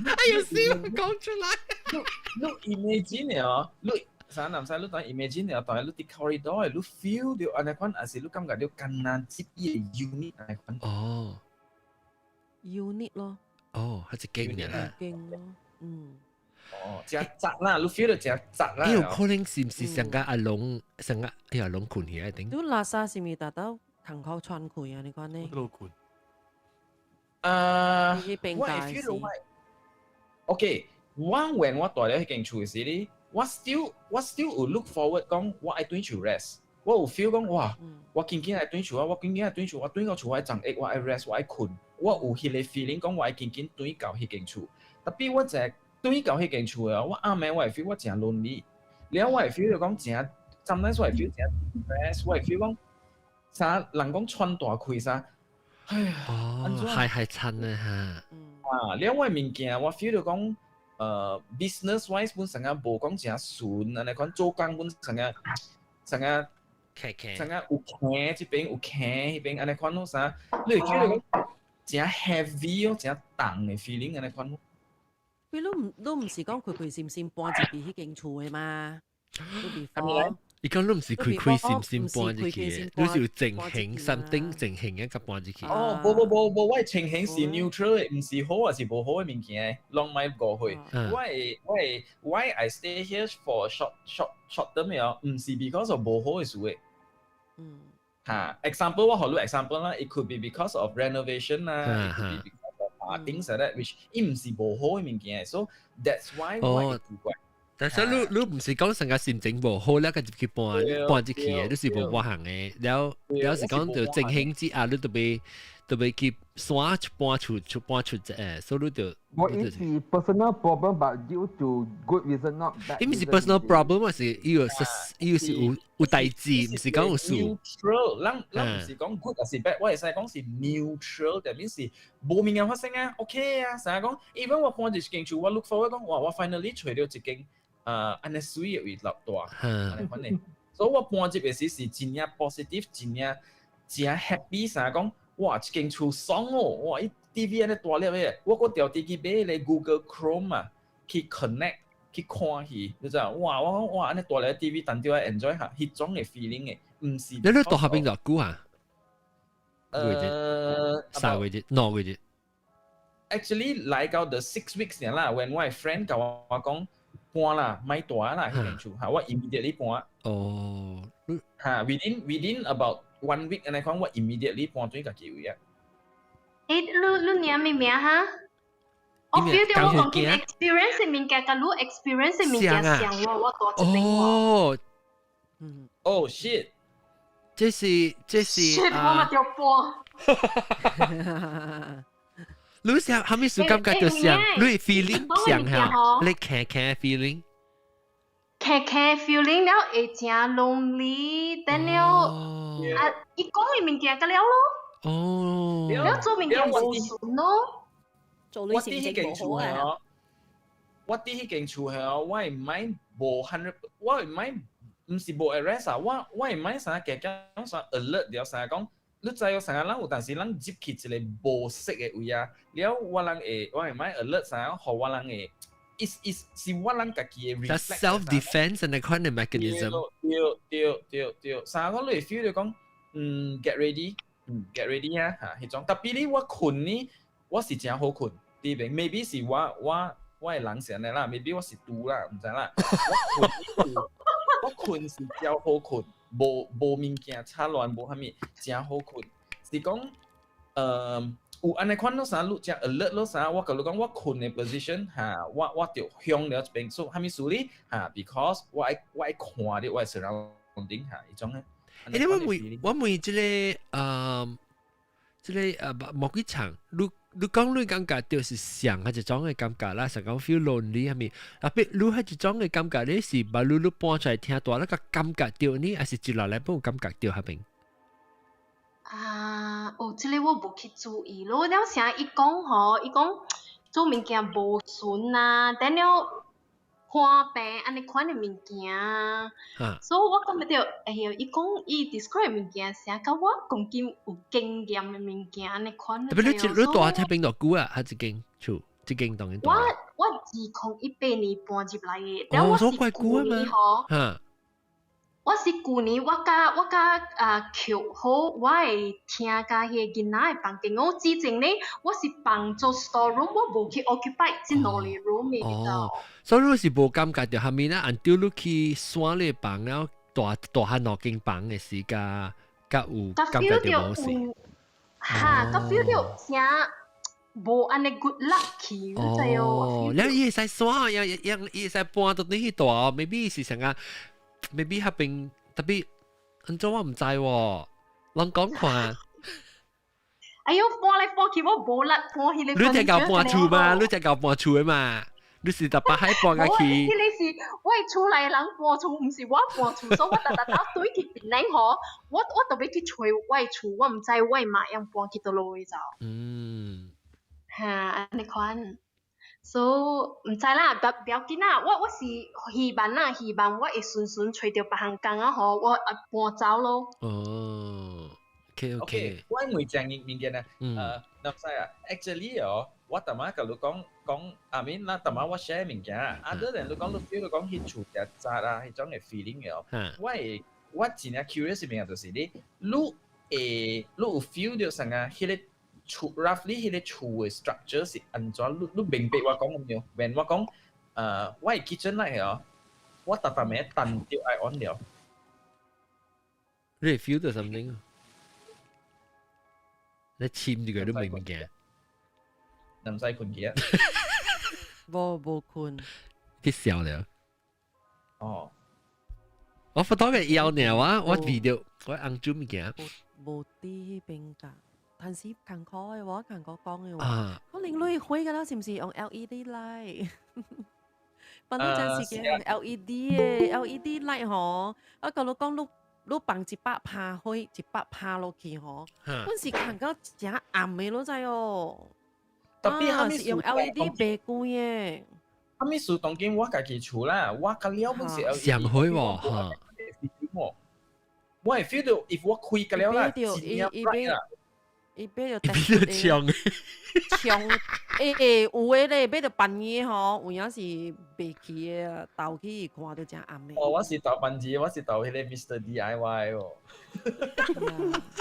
哎喲死我講出來。你 imagine 哦，你啥南西你當 imagine 了，當你佇 corridor 你 feel 到按呢款，還是你感覺到敢若這伊個 unit 按呢款？哦，unit 咯。哦，係一間嘅啦。間咯，嗯。哦，真雜啦，你 feel 到真雜啦。有可能是毋是上個阿龍，上個哎呀龍困起來頂？你垃圾是毋是達到窗口喘氣啊！你講呢？都困。我會 feel 到我，OK，我 when 我蹛佇彼間厝時咧，我 still 有 look forward 講我愛轉厝 rest，我有 feel 講哇，我緊緊愛轉厝啊，我緊緊愛轉厝，我轉到厝我愛長壓，我愛 rest，我愛困，我有彼個 feeling 講我愛緊緊轉到彼間厝，tapi 我就係轉到彼間厝啊，我暗暝我會 feel 我誠 lonely，了我會 feel 到講誠，sometimes 我會 feel 誠 depressed，我會 feel 講啥人講喘大氣啥，哎呀，哦，係係親啊嚇。啊，了我的物件我 feel 到講，business wise 本身啊無講誠順，按呢款做工本身啊，成個成個有坑這邊有坑彼邊，按呢款咯啥，你會 feel 到講誠 heavy 哦，誠重的 feeling 按呢款咯。佢都唔都唔是講開開心心搬入去彼間厝的嘛？你係咪咧？伊講你唔是開開心心搬入去，你是有情形 something 情形一個搬入去。哦，無無無無，我的情形是 neutral 的，毋是好還是無好的物件，攏莫誤會。我的 why I stay here for short term 的哦，毋是 because of 無好的事的。嚇，example 我予你 example 啦，it could be because of renovation 啦，it could be because of 啊 things like that，which 伊毋是無好的物件，so that's why 我會奇怪。但是你你唔是講成個心情無好咧，個入去搬搬入去的，你是無搬行的。了了是講就情形之下，你特別特別去山搬出出搬出誒，所以你就我伊是 personal problem but due to good reason not bad。伊毋是 personal problem，嘛是伊有伊是有有代誌，毋是講有事。 neutral，咱咱毋是講 good 還是 bad，我會使講是 neutral，that means 是無物件發生啊，OK 啊，成日講，even 我搬入一間厝，我 look forward 講，哇，我 finally 揣著一間按呢媠的位落蹛，按呢款的，所以我搬入的時是真正 positive，真正真 happy，成日講，哇，這間厝爽哦，哇，伊 TV 按呢大粒的，我閣調轉去買彼個 Google Chrome 啊，去 connect 去看戲，你知影？哇，我講哇，按呢大粒 TV，當著愛 enjoy 下，彼種的 feeling 的，毋是。你咧蹛彼邊偌久啊？3個月、2個月。 Actually 來到 the 6 weeks 啦，when 我的 friend 共我講搬啦，莫蹛啦，彼間厝嚇，我 immediately 搬。嚇，within about one week 按呢講，我 immediately 搬轉家己位啊。欸，你你名咩名哈？我 feel 到我講緊 experience 的物件，佮你 experience 的物件像我，我蹛這邊哦。 Oh shit！這是這是 shit，我嘛著搬。你想啥物事感覺就像你 feeling 像嚇，你騎騎 feeling。騎騎 feeling 了會誠 lonely，等了啊，伊講的物件佮了咯。了做物件無順咯。做你心情無好啊。我佇彼間厝係哦，我的 mind 無 hundred，我的 mind 毋是無 rest 啊，我的 mind 啥加減啥 alert 了，啥講，你知影啥人有當時咱入去一個無識的位啊，了我人會我的 mind alert 啥，予我人會，is 是我人家己的 reflect。 self defense and kind of mechanism。對對對對，啥講你會 feel 到講，嗯，get ready，嗯，get ready 啊，嚇，彼種。tapi 呢我睏呢，我是誠好睏，佇邊，maybe 是我的人是按呢啦，maybe 我是豬啦，毋知啦。我睏我睏是較好睏，無無物件吵亂，無啥物，誠好睏。是講，有按呢款咯啥，你誠 alert 咯啥，我共你講，我睏的 position 嚇，我著向了一邊，所以啥物事呢？嚇，because 我愛看著我的 surrounding 嚇，彼種咧。欸，你我問這個莫幾層，你你講你感覺就是像彼種的感覺啦，像講 feel lonely 係咪？啊，比你彼種的感覺，你是把你你搬出來聽蹛那個感覺著呢，還是一落來本有感覺著彼邊？啊，哦，這個我無去注意咯。了啥伊講吼，伊講做物件無順啊，等了看病按呢款的物件，所以我感覺著，哎喲，伊講伊 describe 物件，啥佮我講緊有經驗的物件按呢款。 tapi 你你蹛彼邊偌久啊？彼間厝，這間當然我2018年搬入來的，了我是舊年吼。我是舊年我佮扣好我的廳佮彼个囡仔的房間。我之前咧，我是放做 store room，我無去 occupy 這兩個 room 的。哦，所以你是無感覺著蝦米呢？按照你去山你房了，蹛蹛彼兩間房的時間，甲有感覺到無是？嚇，佮 feel 到啥無按呢 good luck 去，你知哦？了伊會使刷，伊伊伊會使搬到你去蹛，maybe 是啥個？maybe 彼邊特別，按怎我毋知喎，攏講看。哎喲，搬來搬去我無力搬彼個。你只夠搬厝嘛？你只夠搬厝的嘛？你是逐擺喺搬過去？彼個是我厝內人搬厝，毋是我搬厝，所以我逐逐兜對去檳城吼，我特別去揣我厝，我毋知我媽用搬去佗落就。嚇，按呢款。所以毋知啦，不要緊啦，我是希望啦，希望我會順順揣著別項工啊吼，我啊搬走咯。哦，OK OK。我問一樣物件啊，南西啊，actually 哦，我逐擺共你講講，I mean 啦，逐擺我 share 物件啊，other than 你講你 feel 你講彼厝誠雜啊，彼種的 feeling 的哦，我真正 curious 物件就是你，你有 feel 著啥個彼個厝 roughly 彼個厝的 structure 是按怎？你明白我講無？When 我講，我的 kitchen 內哦，我逐逐暝燈著愛 on 了。你 feel 到 something？你簽住佢都明物件。唔使困去啊！無困。啲笑了。哦。我發到嘅腰呢，我 video 我按住物件。無佇彼邊㗎，但是近可嘅話，近可講嘅話，可能你會㗎啦，是毋是用 LED light？反正陣時用 LED 嘅 LED light 吼，啊，佮你講你放100拍火，100拍落去吼，阮是看到誠暗的，你知哦。特別啥物是用 LED 白光的。啥物事當今我家己厝啦，我較了本是 LED。上開喎嚇。我會 feel 到，if 我開個了啦，真正 bright 啦。伊買著伊買著槍。槍，欸，有的咧，買著半夜吼，有影是袂去的，投去看著誠暗的。哦，我是投半夜，我是投彼個 Mr DIY 哦。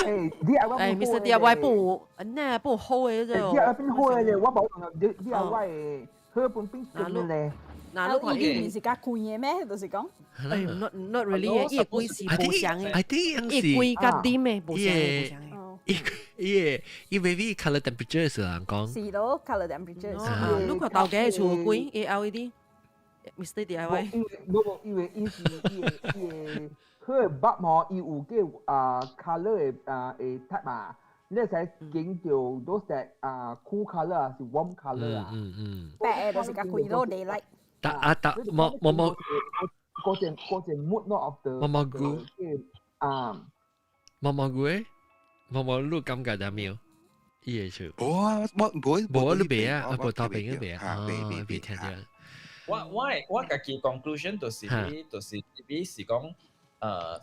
欸，DIY 欸，Mr DIY 不，那不好的啫。 DIY 變好的咧，我無用 DIY 的，好本變真的咧。嗱，你看伊是較貴的咩？就是講。欸，not really，伊的貴是無相的。 I think 伊貴佮點的無相的，無相的。伊伊伊 maybe color temperature 是人講。是咯，color temperature。你看頭家厝貴，伊 LED，Mr DIY。因為無因為伊是伊個佢個 bulb 吼，伊有個啊 color 的啊的 type 嘛，你會使揀著 those that 啊 cool color 啊是 warm color 啊。白的就是較貴咯，daylight。但啊但冇冇冇。嗰隻 mood not of the 毛毛菇啊，毛毛菇誒，毛毛你感覺點樣？伊個厝。無啊，我無無你袂啊，啊無頭邊個袂啊，未聽著。我家己 conclusion 就是 maybe 是講，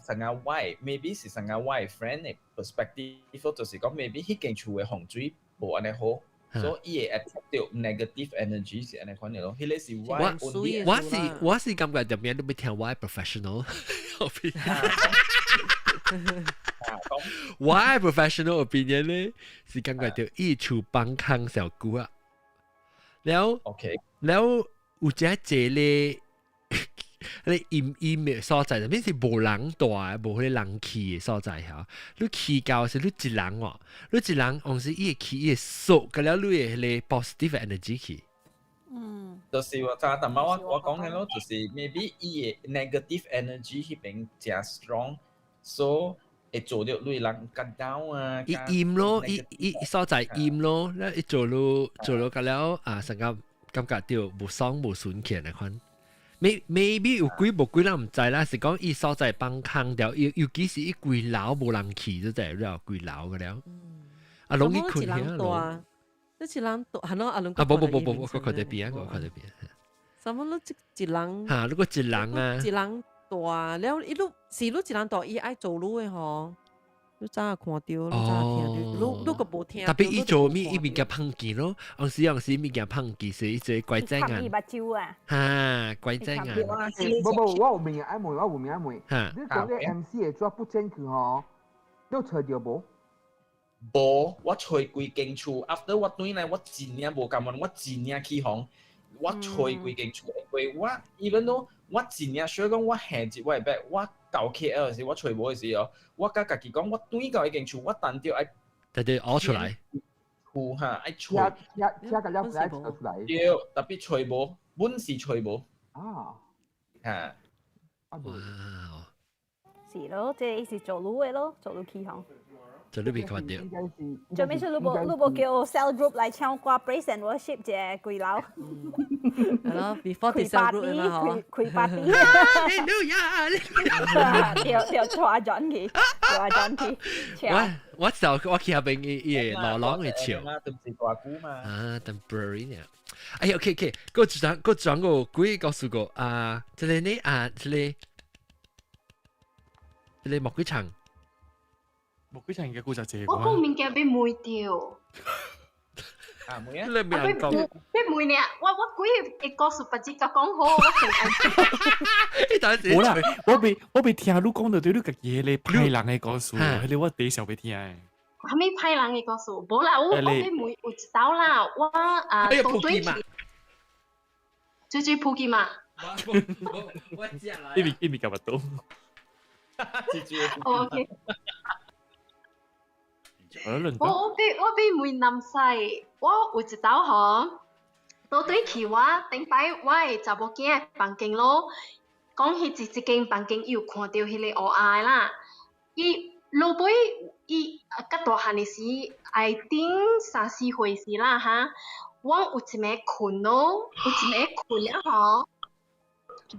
成個我 maybe 是成個我 friend 的 perspective，就是講 maybe 彼間厝的風水無按呢好。所以伊會 attract 到 negative energy 是按呢款的咯。彼個是我我是感覺入面都欲聽我 professional opinion。我 professional opinion 咧是感覺到伊厝放空小久啊，了 了有只一個你陰陰的所在，入面是無人蹛，無彼個人去的所在嚇。你去到時你一人哦，你一人，往時伊會去，伊會掃，佮了你的彼個 positive energy 去。就是我剛頭我講的咯，就是 maybe 伊的 negative energy 彼邊誠 strong，so 會做著你人較 down 啊。伊陰咯，伊伊所在陰咯，了伊做了做了佮了啊，成個感覺著無爽無順氣那款。Maybe 有鬼無鬼，咱毋知啦。是講伊所在放空掉，尤其是伊規樓無人去，就知了規樓個了。啊，攏去睏遐咯。你一人蹛，係咯，阿倫。啊，無無無無，我看這邊啊，我看這邊。什麼你一人？嚇，如果一人啊。一人蹛了，伊你是你一人蹛，伊愛做你的吼。你早看著，你早聽著，你閣無聽。特別伊做物，伊物件芳記咯，有時有時物件芳記，是伊做乖仔眼。伊目睭啊。哈，乖仔眼。無無，我有物愛問，我有物愛問。你講這 MC 的紙不進去吼，你有揣著無？無，我揣規間厝，after 我轉來，我真正無甘願，我真正起哄，我揣規間厝，因為我 even though 我真正 sure 講我下一我的 bag，我到 KL 時，我揣無的時哦，我佮家己講，我轉到彼間厝，我單著愛直直挖出來，厝哈愛揣，車車個了愛出來。對，特別揣無，本是揣無。啊。嚇。哇！是咯，這個是做路的咯，做路起行。做路被看到。做咩事你無叫 cell group 來唱歌 praise and worship 一個鬼佬？係咯，before 啲 cell group 嘛，嗬。開 party。對對，帶轉去，帶轉去。我就我去下邊伊伊個老老嘅笑。大鼓嘛。啊，temporary 呢？哎呀，OK OK，個轉個轉個鬼告訴我啊，這個呢啊，這個莫鬼場。莫鬼場嘅故事這個。我講物件欲問著。啊，問啊！你未講。欲問呢？我幾個故事別只甲講好，我先愛。冇啦，我未聽你講到對你家己迄個歹人的故事，彼個我第一時未聽的。啥物歹人的故事？無啦，我欲問有一道啦，我啊都對去。最最普及嘛。我食啦。一米一米夾不到。哦，OK。我欲問南西，我有一道吼，倒轉去我頂擺我的查某囝的房間咯，講彼一間房間伊有看著彼個烏鴉啦，伊落尾伊較大漢的時，I think 三四歲時啦哈，我有一暝睏咯，有一暝睏了吼，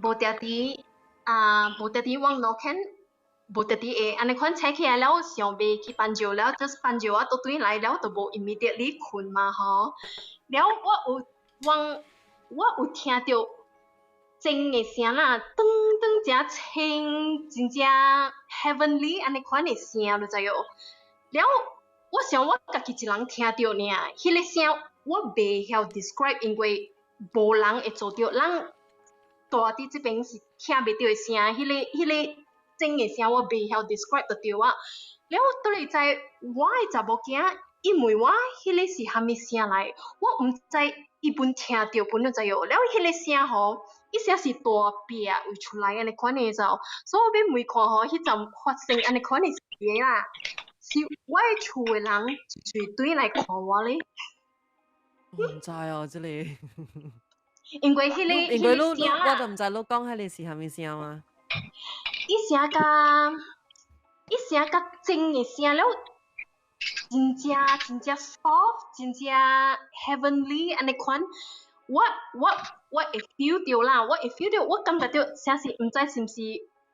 無定佇啊，無定佇往路肯。無特佇會按呢款醒起來了，想欲去放尿了，就是放尿啊，倒轉來了就無 immediately 睏嘛吼。了我有我我有聽著鐘的聲啦，噔噔誠清，真正 heavenly 按呢款的聲，你知無？了我想我家己一人聽著爾，彼個聲我袂曉 describe，因為無人會做著，咱住佇這邊是聽袂著的聲，彼個鐘的聲我袂曉 describe 就對啊。了我倒來知我的查某囝，伊問我彼個是啥物聲來，我毋知伊本聽著本就知無。了彼個聲吼，伊聲是大壁位出來按呢款的就，所以我欲問看吼，彼陣發生按呢款的事啦，是我的厝的人隨轉來看我咧。毋知哦，這個。因為彼個因為你我就毋知你講彼個是啥物聲嘛。伊聲佮伊聲佮鐘的聲了，真正真正 soft，真正 heavenly 按呢款。我會 feel 著啦，我會 feel 著，我感覺著啥是毋知是毋是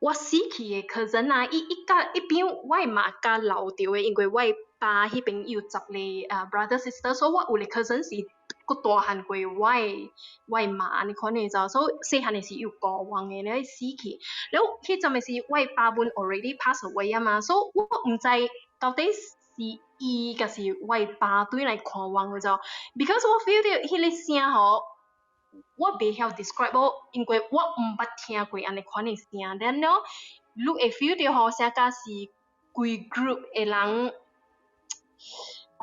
我死去的 cousin 啊，伊伊佮伊邊我的媽佮留著的，因為我的爸彼邊有10個啊 brother sister，所以我有個 cousin 是閣大漢過我的媽按呢款的就，所以細漢的時有孤王的咧死去，了彼陣的時我的爸本 already pass away 啊嘛，所以我毋知到底是伊抑是我的爸轉來看望我就，because 我 feel 著彼個聲吼，我袂曉 describe 哦，因為我毋捌聽過按呢款的聲，then 了，你會 feel 著吼，啥甲是規 group 的人，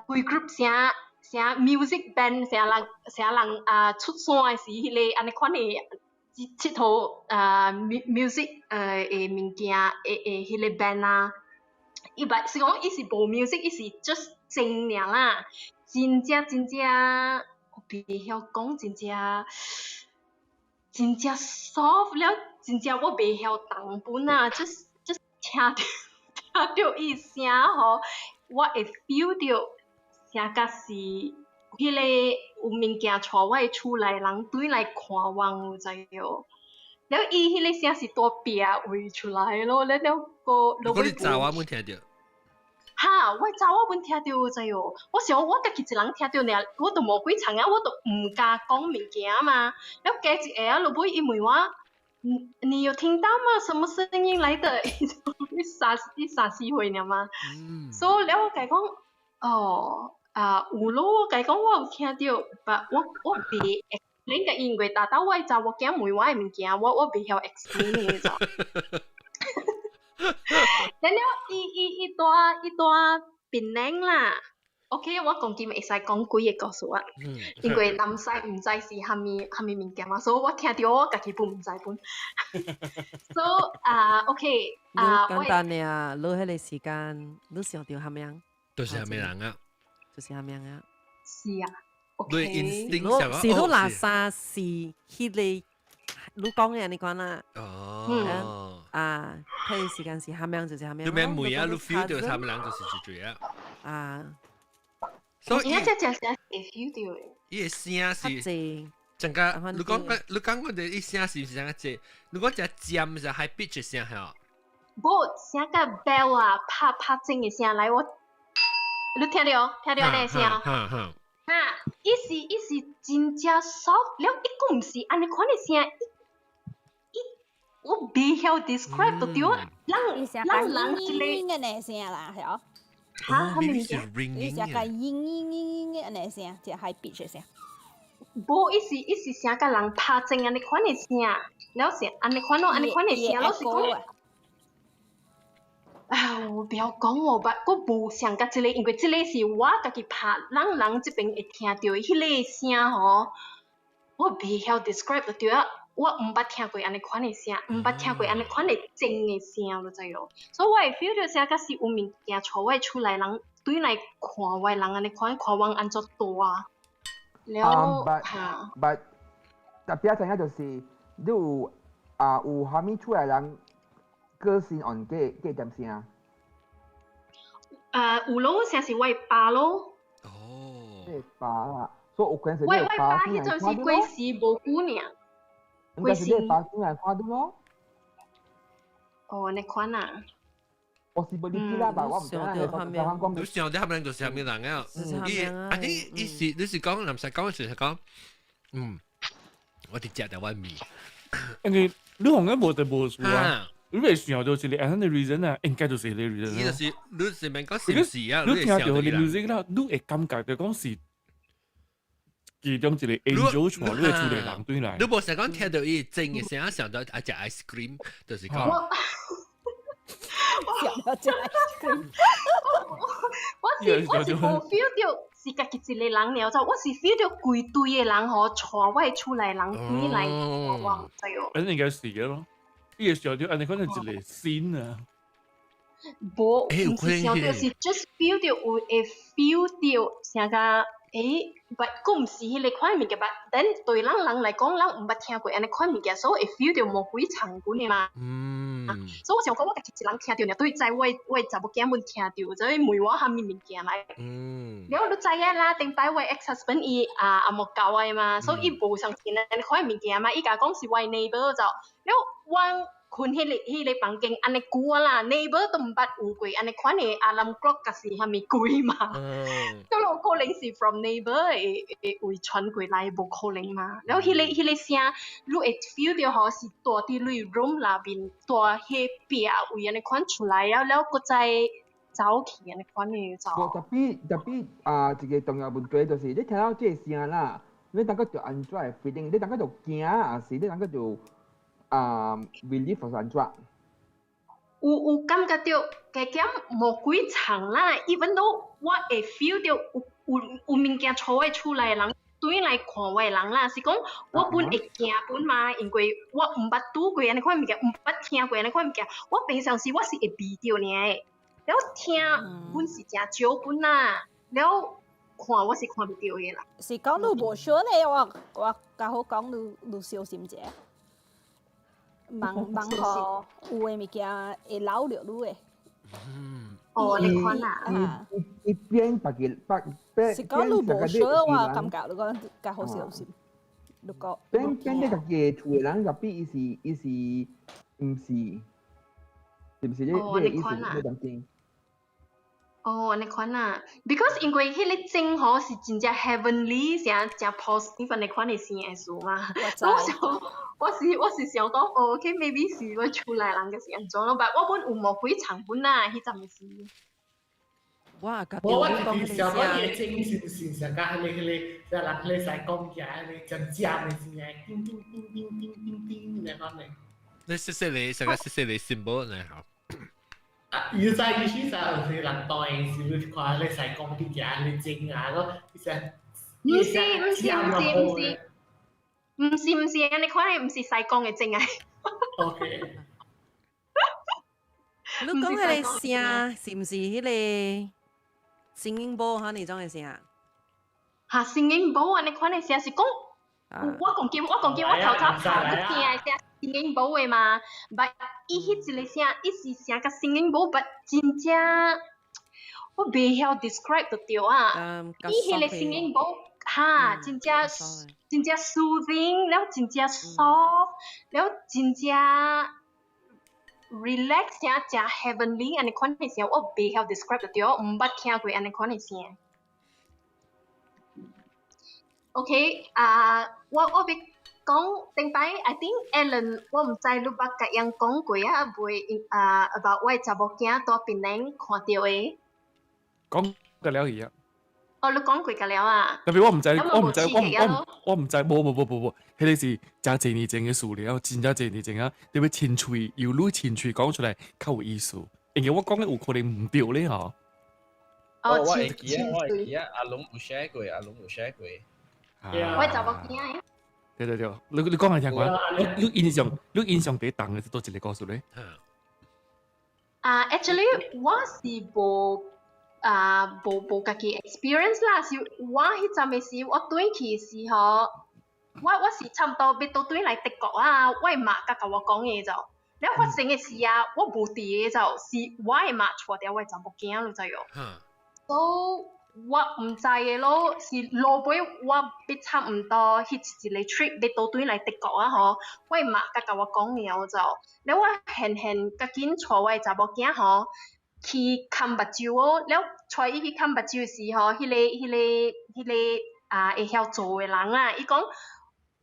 規 group 聲聲 music band 啥人啥人啊出山的時，彼個按呢款的𨑨迌啊 music 的物件的彼個 band 啊，伊捌是講伊是無 music，伊是 just 靜爾啦，真正真正我袂曉講，真正真正 soft 了，真正我袂曉動本啊，just 聽著伊聲吼，我會 feel 著啥甲是彼個有物件帶我的厝內人轉來看望有知無？了伊彼個聲是大壁位出來咯，了了個如果你查某聽著，哈，我查某本聽著有知無？我想我家己一人聽著爾，我都無幾層啊，我都毋敢講物件嘛。了加一下啊，落尾伊問我，你有聽到嗎？什麼聲音來的？伊三四歲爾嘛。所以了我共伊講，哦，啊有咯，我共伊講我有聽著，but 我袂 explain 共伊，因為逐晝我的查某囝問我的物件，我袂曉 explain 的就。然了，伊伊伊蹛伊蹛檳城啦， OK，我講今會使講幾个故事啊，因為南西毋知是蝦物蝦物物件嘛，所以我聽著我家己本毋知本。So 啊，OK 啊，簡單嘅啊，你彼个時間，你想著蝦物樣？就是蝦物人啊？就是蝦物樣啊？是啊。你 instinct 是你垃圾是彼个，你講嘅你講啦。哦。啊，彼个時間是蝦物樣就是蝦物樣。你免問啊，你 feel 著蝦物人就是最最啊。啊。所以，而家只只聲會 feel 到嘅。伊个聲是，增加。你講我哋伊聲是毋是啥個？如果只尖是 high pitch 聲係？無聲個 bell 啊，拍拍鐘嘅聲來我，你聽著聽著那個聲。哈哈。哈，伊是真正 soft，了伊閣毋是按呢款嘅聲，伊我袂曉 describe 就對，咱咱人一個嘅那聲啦，係哦。嚇，啥物物件？伊是個嚶嚶嚶嚶嘅按呢聲，一 high pitch 嘅聲。無，伊是聲佮人拍鐘按呢款嘅聲，了是按呢款咯，按呢款嘅聲，老實講。啊，我不要講我吧，我無想佮這个，因為這个是我家己拍，咱人這邊會聽著彼个聲吼，我袂曉 describe 就對啊。我毋捌聽過按呢款的聲，毋捌聽過按呢款的鐘的聲，你知無？所以我會 feel 著聲，敢是有物件帶我厝內人對來看我的人按呢款，看我按怎蹛啊。了嚇。 But 特別知影就是你有啊有蝦米厝內人個性按幾幾點聲？有咯，聲是我的爸咯。哦。你爸啊，所以有可能是我我爸彼陣是過世無久爾。應該是你爸先來看到咯。哦，按呢款啊。 possibility 啦，但我唔知啦。你想著蝦物人就是蝦物人啊？伊啊，你伊是你是講，林實講是講，我哋食台灣麵。因為你紅嘅無就無數啊。你未想到一個按呢 reason 啊，應該就是個 reason。伊就是你是免講是唔是啊？你聽著彼个 music 啦，你會感覺著講是其中一個 angel 帶你厝內人對來。你無想講聽著伊鐘嘅聲，想到啊食 ice cream，就是講。想到食 ice cream。我是無 feel 著是家己一個人爾，就我是 feel 著規堆的人吼，帶我厝內人對來看我，毋知哦。反正應該是嘅咯，伊會想著按呢可能一個新啊。無，毋是想著是 just feel 著有會 feel 著啥個，but 閣毋是彼个款物件，but then 對咱人來講，咱毋捌聽過按呢款物件，所以會 feel 著魔鬼藏骨的嘛。所以我想講，我家己一人聽著爾，對知我查某囝們聽著，所以問我蝦米物件來。了你知影啦，頂擺我 ex husband 伊啊紅毛教的嘛，所以伊無相信按呢款物件嘛，伊共講是我 neighbor 就，了我睏彼个房間按呢久啊啦，neighbor 都毋捌有過按呢款的 alarm clock 抑是蝦米鬼嘛。都有可能是 from neighbor 會會傳過來，無可能嘛。了彼个聲，你會 feel 著吼是蹛佇你 room 內面，蹛彼壁位按呢款出來了，了閣再走去按呢款的走。無特別特別啊，一個重要問題就是你聽到這個聲啦，你感覺著按怎的 feeling？你感覺著驚，還是你感覺著啊 relief 或是按怎？有感覺著加減無幾層啦，even though 我會 feel 著有物件帶我厝內人對來看我的人啦，是講我本會驚本嘛，因為我毋捌拄過按呢款物件，毋捌聽過按呢款物件，我平常時我是會避著爾的，了聽本是誠少本啦，了看我是看袂著的啦。是講你無 sure 咧，我較好講你你小心者，望望予有的物件會留著你的。哦，按呢款啊。伊變別個別變是講你無 sure，我感覺你講較好小心。如果變你家己厝的人，特別伊是毋是？是毋是你你的意思？你當真？哦，按呢款啊，because 因為彼个鐘吼是真正 heavenly，誠誠 positive 按呢款的聲的事嘛。我想，我是想講，哦，OK，maybe 是我厝內人嘅是按怎咯，但我本有魔鬼藏本啊，彼陣時。我也覺我就是想講伊的鐘是毋是上甲彼个，人彼个使講起來，彼个尖尖的聲，叮叮叮叮叮叮叮，按呢款的。你識識你，上個識識你 symbol 呢？好。要使意思就係人當時你看你使講啲嘢，你整啊個，其實毋是毋是毋是毋是，毋是毋是，你看你毋是西貢嘅精啊。 OK。你講彼个聲是毋是彼个 singing bowl 哈？呢種嘅聲？嚇，singing bowl 啊！你看你聲是講，我講見我頭頭頭你聽嘅聲 singing bowl 嘅嘛，but 伊彼一个聲，伊是聲較 singing bowl，but 真正我袂曉 describe 就對啊。伊彼個 singing bowl 哈，真正真正 soothing，了真正 soft，了真正 relax 聲，真 heavenly 按呢款嘅聲，我袂曉 describe 就對，毋捌聽過按呢款嘅聲。OK 啊，我欲講頂擺，I think Alan 我毋知你捌共𪜶講過啊，未啊 about 我查某囝佇檳城看著的。講過了去啊。哦，你講過個了啊？特別我毋知，我毋知，我我我毋知，無無無無無，彼个是誠濟年前的事了，真正濟年前啊，特別清喙，由你清喙講出來較有意思，因為我講的有可能毋對咧吼。哦，我會記啊，我會記啊，阿龍有寫過，阿龍有寫過。我查某囝的。對對對，你講來聽看，你印象第一重的是佗一个故事咧？啊，actually 我是無啊無家己 experience 啦，是我彼陣的時，我轉去時吼，我是差不多欲倒轉來德國啊，我的媽佮共我講的就，了發生的事啊，我無佇的就是我的媽帶著我的查某囝，你知無？So 我毋知的咯，是落尾我欲差毋多彼一个 trip 欲倒轉來德國啊吼，我的媽佮共我講了就，了我現現較緊帶我的查某囝吼去崁目睭哦，了帶伊去崁目睭時吼，彼个啊會曉做的人啊，伊講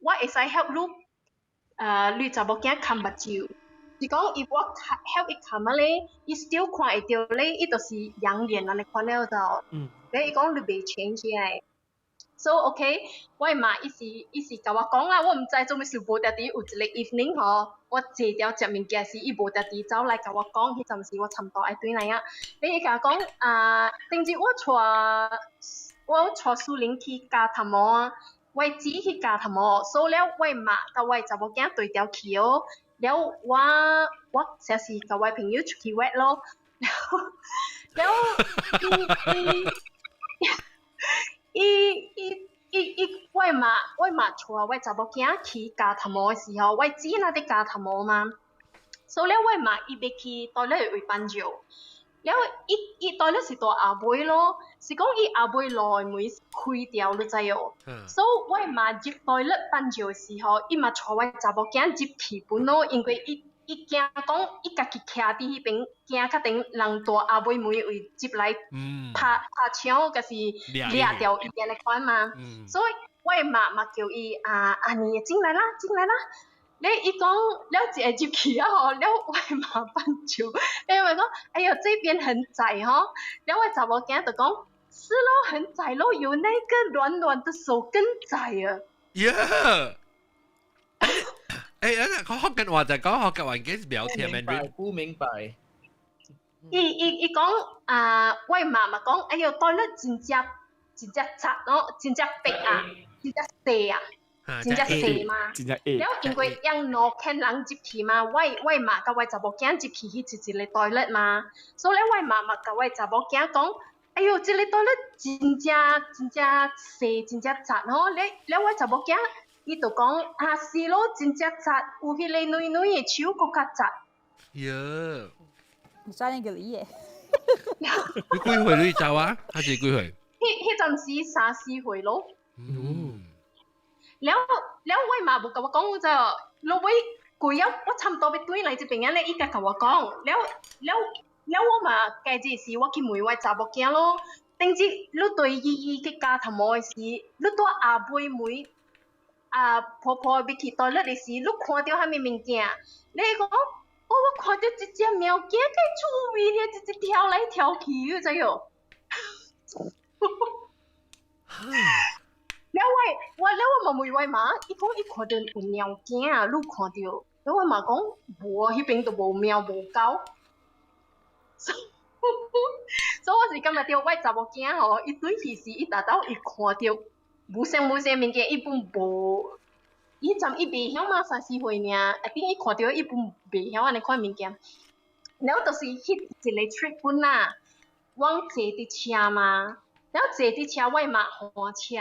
我會使 help 你，你查某囝崁目睭。是講伊我 help 伊崁啊咧，伊 still 看會著咧，伊就是養眼按呢款了就。咧伊講你袂 change 的。So OK，我的媽伊是共我講啦，我毋知做啥事無佇佇有一个 evening 吼，我坐著食物件時，伊無佇佇走來共我講，彼陣時我差毋多愛轉來啊。咧伊共我講啊，頂日我帶蘇玲去剪頭毛啊，我姊去剪頭毛，所以了我的媽佮我的查某囝對調去哦。了我成時共我朋友出去玩咯，了了伊伊伊伊伊我媽帶我查某囝去剪頭毛的時候，我姊若佇剪頭毛嘛，所以了我媽伊欲去 toilet 位放尿，了伊伊 toilet 是佇後尾咯，是講伊後尾內門開掉，你知無？所以我媽入 toilet 放尿的時候，伊嘛帶我查某囝入去本咯，因為伊伊驚講伊家己徛佇彼邊，驚較等人大後尾門位入來拍拍槍，抑是掠著伊按呢款嘛。所以我媽嘛叫伊啊，阿妮進來啦，進來啦。咧伊講了一下入去啊吼，了我媽放尿，伊咪講，哎呦，這邊很窄吼，了我查某囝就講，是咯，很窄咯，有那個軟軟的手更窄啊。 Yeah！我學緊話就講學緊環境聊天。明白不明白？伊講啊，我媽媽講，哎呦，toilet 真正真正窄咯，真正逼啊，真正細啊。真正細嘛，了因為用兩間人入去嘛，我媽佮我查某囝入去彼一個 toilet 嘛，所以我媽嘛共我查某囝講，哎呦，這個 toilet 真正真正細，真正窄吼，了了我查某囝伊就講啊是咯，真正窄，有彼個軟軟的手閣較窄。喲，你差點給你耶！你幾歲你走啊？還是幾歲？彼陣時三四歲咯。了了，我媽無共我講就，落尾過了，我差毋多欲轉來這邊啊咧，伊才共我講，了了了，我嘛家這時我去問我查某囝咯，頂日你對伊伊去剪頭毛的時，你佇後尾門啊婆婆欲去 toilet 的時，你看著啥物物件？你講，哦，我看著一隻貓仔計趣味咧，一直跳來跳去，你知無？了我了我嘛問我媽，伊講伊看著有貓仔啊，你看著？了我媽講無啊，彼邊都無貓無狗。所以我是感覺著我查某囝吼，伊對彼時伊達到伊看著無啥無啥物件，伊本無，伊陣伊袂曉嘛三四歲爾，啊頂伊看著伊本袂曉按呢款物件。了就是彼一个 trip 本啦，阮坐佇車嘛，了坐佇車我嘛換車，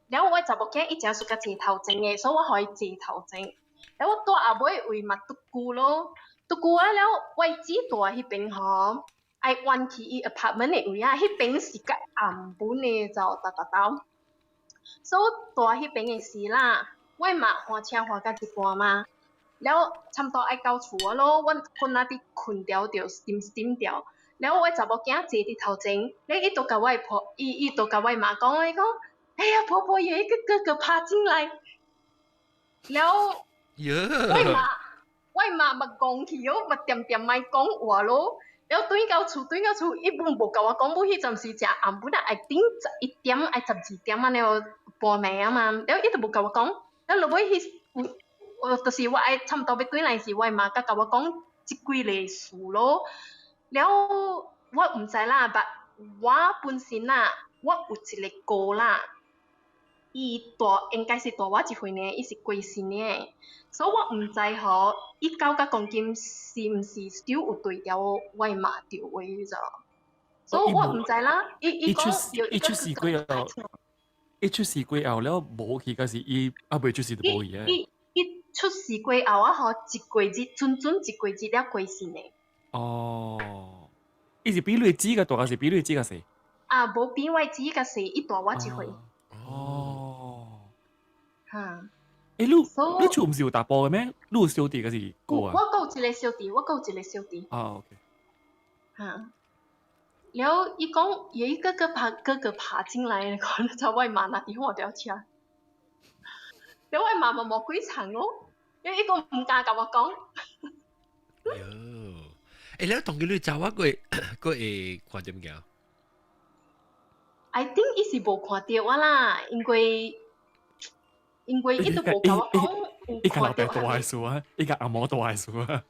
了我查某囝伊誠喜歡坐頭前的，所以我予伊坐頭前。了我蹛後尾位嘛拄久咯，拄久啊了，我姊蹛彼邊吼，愛彎去伊 apartment 的位啊，彼邊是較暗本的，就逐逐兜。所以蹛彼邊的時啦，我嘛換車換到一半嘛，了差毋多愛到厝啊咯，阮困啊佇困著著閃閃掉，了我查某囝坐佇頭前，了伊就共我婆，伊伊就共我媽講，伊講，哎呀婆婆有一個哥哥爬進來，了我媽我媽嘛講去哦，嘛恬恬莫講話咯。了轉到厝，轉到厝，伊本無共我講，阮彼陣時誠暗，本來愛頂11點，愛12點按呢半暝啊嘛。了伊都無共我講，了落尾彼有，就是我愛差毋多欲轉來時，我媽才共我講這幾个事咯。了我毋知啦，but 我本身啦，我有一個哥啦，伊大應該是大我一歲爾，伊是過身的，所以我毋知吼，伊到甲講今是毋是 still 有對著我媽著話咋，所以我毋知啦。伊伊講有伊出事過後，伊出事過後了無去，還是伊猶未出事就無去啊？伊伊出事過後啊吼，一個月準準一個月了過身的。哦，伊是比你姊較大，還是比你姊較細？啊，無比我姊較細，伊大我一歲。哦。哈。欸，你你厝毋是有查埔的咩？你有小弟還是哥啊？我閣有一個小弟，我閣有一個小弟。啊，OK。哈。了，伊講有一個哥爬哥哥爬進來，講就我媽若佇換著車。了，我媽嘛無幾層咯，因為伊講毋敢共我講。喲，欸，你當佢你走啊，佢佢會看著物件？ I think 伊是無看著我啦，因為因為伊都無共我講。伊共老爸蹛的事啊，伊共阿嬤蹛的事啊。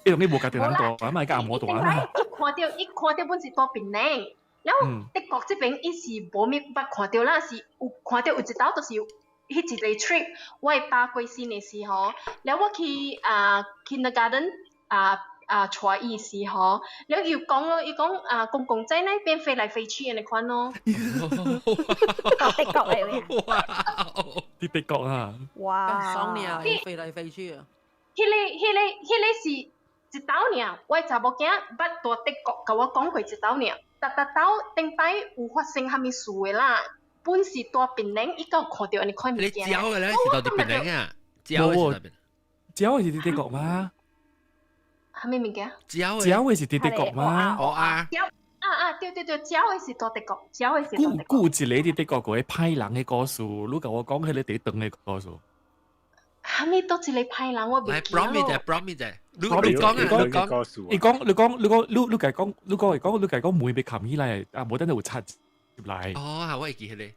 伊同你無家己人蹛啊嘛，伊共阿嬤蹛啊嘛。伊看著伊看著本是蹛檳城，了德國這邊伊是無物捌看著啦，是有看著有一道就是彼一個 trip，我的爸過身的時候，了我去啊 kindergarten 啊啊帶伊時候，了伊有講咯，伊講啊公公在那邊飛來飛去按呢款咯。德國嚟嘅。佇德國啊！哇！爽爾，飛來飛去啊！彼个彼个彼个是一道爾，我查某囝捌蹛德國，共我講過一道爾。逐逐道頂擺有發生啥物事的啦，本是蹛檳城，伊閣有看著按呢款物件。你教的咧是蹛佇檳城啊？教的是佇檳？教的是佇德國嗎？啥物物件？教教的是佇德國嗎？哦啊！教啊啊對對對，教的是蹛德國，教的是舊舊一個佇德國個歹人的故事，你共我講彼個佇長的故事。啥物佗一個歹人，我袂記咯。 Promise 者，promise 者，你你講啊，你講，伊講你講你講你你共講，你講伊講你共講門欲冚起來，啊無等就有賊入來。哦，我會記彼個。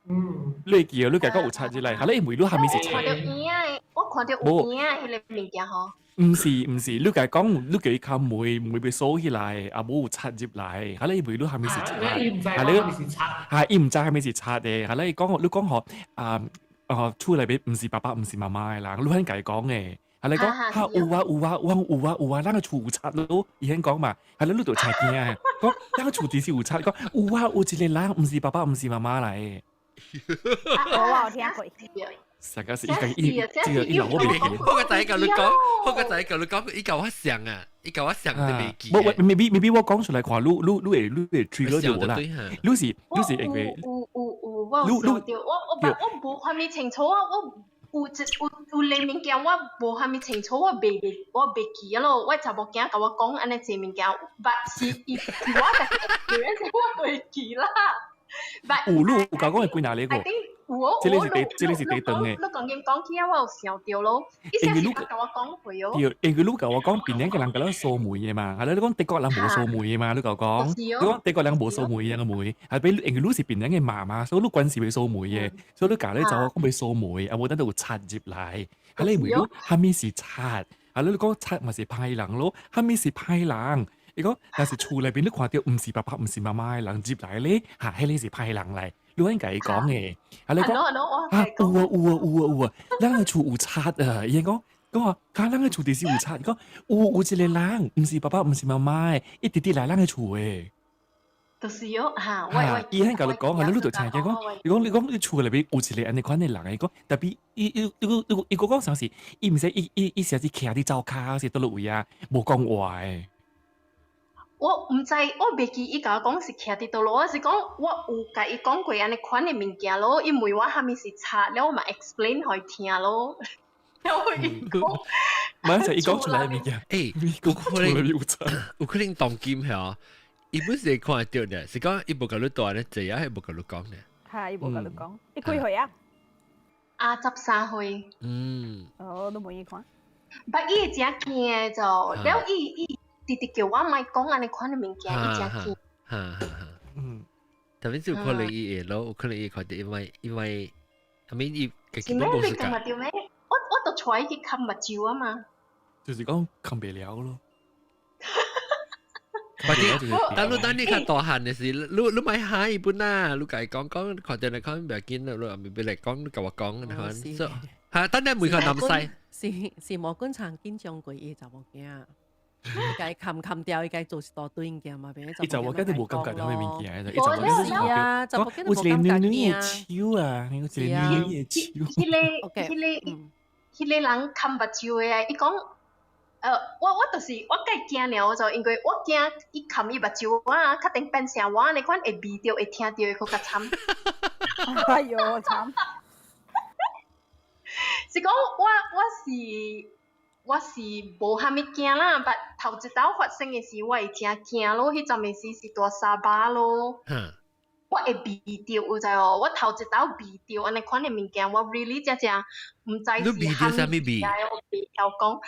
嗯，你會記啊？你共講有賊入來，哈你問你啥物是賊？看著影的，我看著有影彼个物件吼。毋是毋是，你共講，你叫伊敲門，門欲鎖起來，啊無有賊入來，哈你問你啥物是賊？伊毋知哈你啥物是賊。哈伊毋知啥物是賊的，哈你講你講吼啊。哦，厝內面毋是爸爸，毋是媽媽的人，你肯共伊講的，啊你講，哈有啊有啊，阮有啊有啊，咱个厝有賊咯，伊肯講嘛，啊你你就賊驚的，講咱个厝其實有賊，講有啊有一個人，毋是爸爸，毋是媽媽來的。我有聽過。上個是伊共伊，這個伊老母袂記。我個仔共你講，我個仔共你講，伊共我想啊，伊共我想都袂記。無，maybe maybe 我講出來看，你你你會你會 trigger 著我啦。你是你是會有有有，我有想著，我我我無蝦米清楚啊，我有一有有類物件我無蝦米清楚，我袂我袂記咯。我查某囝共我講按呢濟物件，but 是伊是我家己我袂記啦。有你有共講會幾若個？有這個是第這個是第長的。你講緊講起啊，我有想著咯。因為你共我講過哦。對，因為你共我講檳城的人共咱鎖門的嘛，啊你講德國人無鎖門的嘛，你共我講，你講德國人無鎖門的個門，啊比因為你是檳城的媽媽，所以你關係欲鎖門的，所以你共你查某講欲鎖門，啊無等著有賊入來，啊你問你啥物是賊？啊，你講賊咪是歹人咯，蝦米是歹人？伊講，但是厝內邊你看到毋是爸爸，毋是媽媽的人入來咧，嚇，彼個是歹人來。你應該講嘅，啊，你講啊，有啊有啊有啊有啊，咱个厝有賊啊！伊講講話，卡咱个厝就是有賊，伊講有一個人，毋是爸爸，毋是媽媽的，伊直直來咱个厝的。就是喲，嚇，我伊喺共你講，你就聽見講，伊講你講你厝內邊有一個按呢款的人，伊講 tapi 伊伊伊個伊伊個講啥是，伊毋使伊伊伊成日徛佇灶跤是佗落位啊，無講話的。我毋知，我袂記伊共我講是徛佇佗落，我是講我有共伊講過按呢款的物件咯，伊問我啥物是賊，了我嘛 explain 予伊聽咯。了伊講，唔係伊講出來的物件，欸，有可能有可能當今嚇，伊本是會看得著的，是講伊無共你蹛咧，這樣伊無共你講的。係，伊無共你講，伊幾歲啊？啊，13歲。哦，都無伊看。但伊會真驚的就，了伊伊。直直叫我莫講按呢款的物件，伊誠驚。哈哈哈。tapi 是有可能伊會咯，有可能伊看著，因為因為，I mean 伊是咩？你感覺著咩？我我就帶伊去崁目睭啊嘛。就是講崁袂了咯。或者，等你等你較大漢的時，你你莫嚇伊本啊，你共伊講講，看著你看袂要緊啦，你也袂來講，你共我講，你看，嚇，等下每個南西。是是毛管長緊張過伊查某囝。伊共伊崁崁掉，伊共伊做一大堆物件嘛，變伊查某囝都無感覺著啥物物件，伊查某囝是啊，查某囝都無感覺有一個女女的手啊，有一個女女的手。彼個彼個彼個人崁目睭的，伊講，我我就是我較驚爾，我就因為我驚伊崁伊目睭啊，較定變成我按呢款會味著會聽著會閣較慘。哎喲，慘！是講我我是。我是無啥物驚啦，但頭一道發生的時，我會誠驚咯。彼陣時是蹛沙巴咯，我會味著有知無？我頭一道味著按呢款的物件，我 really 真正毋知是啥物味。我袂曉講。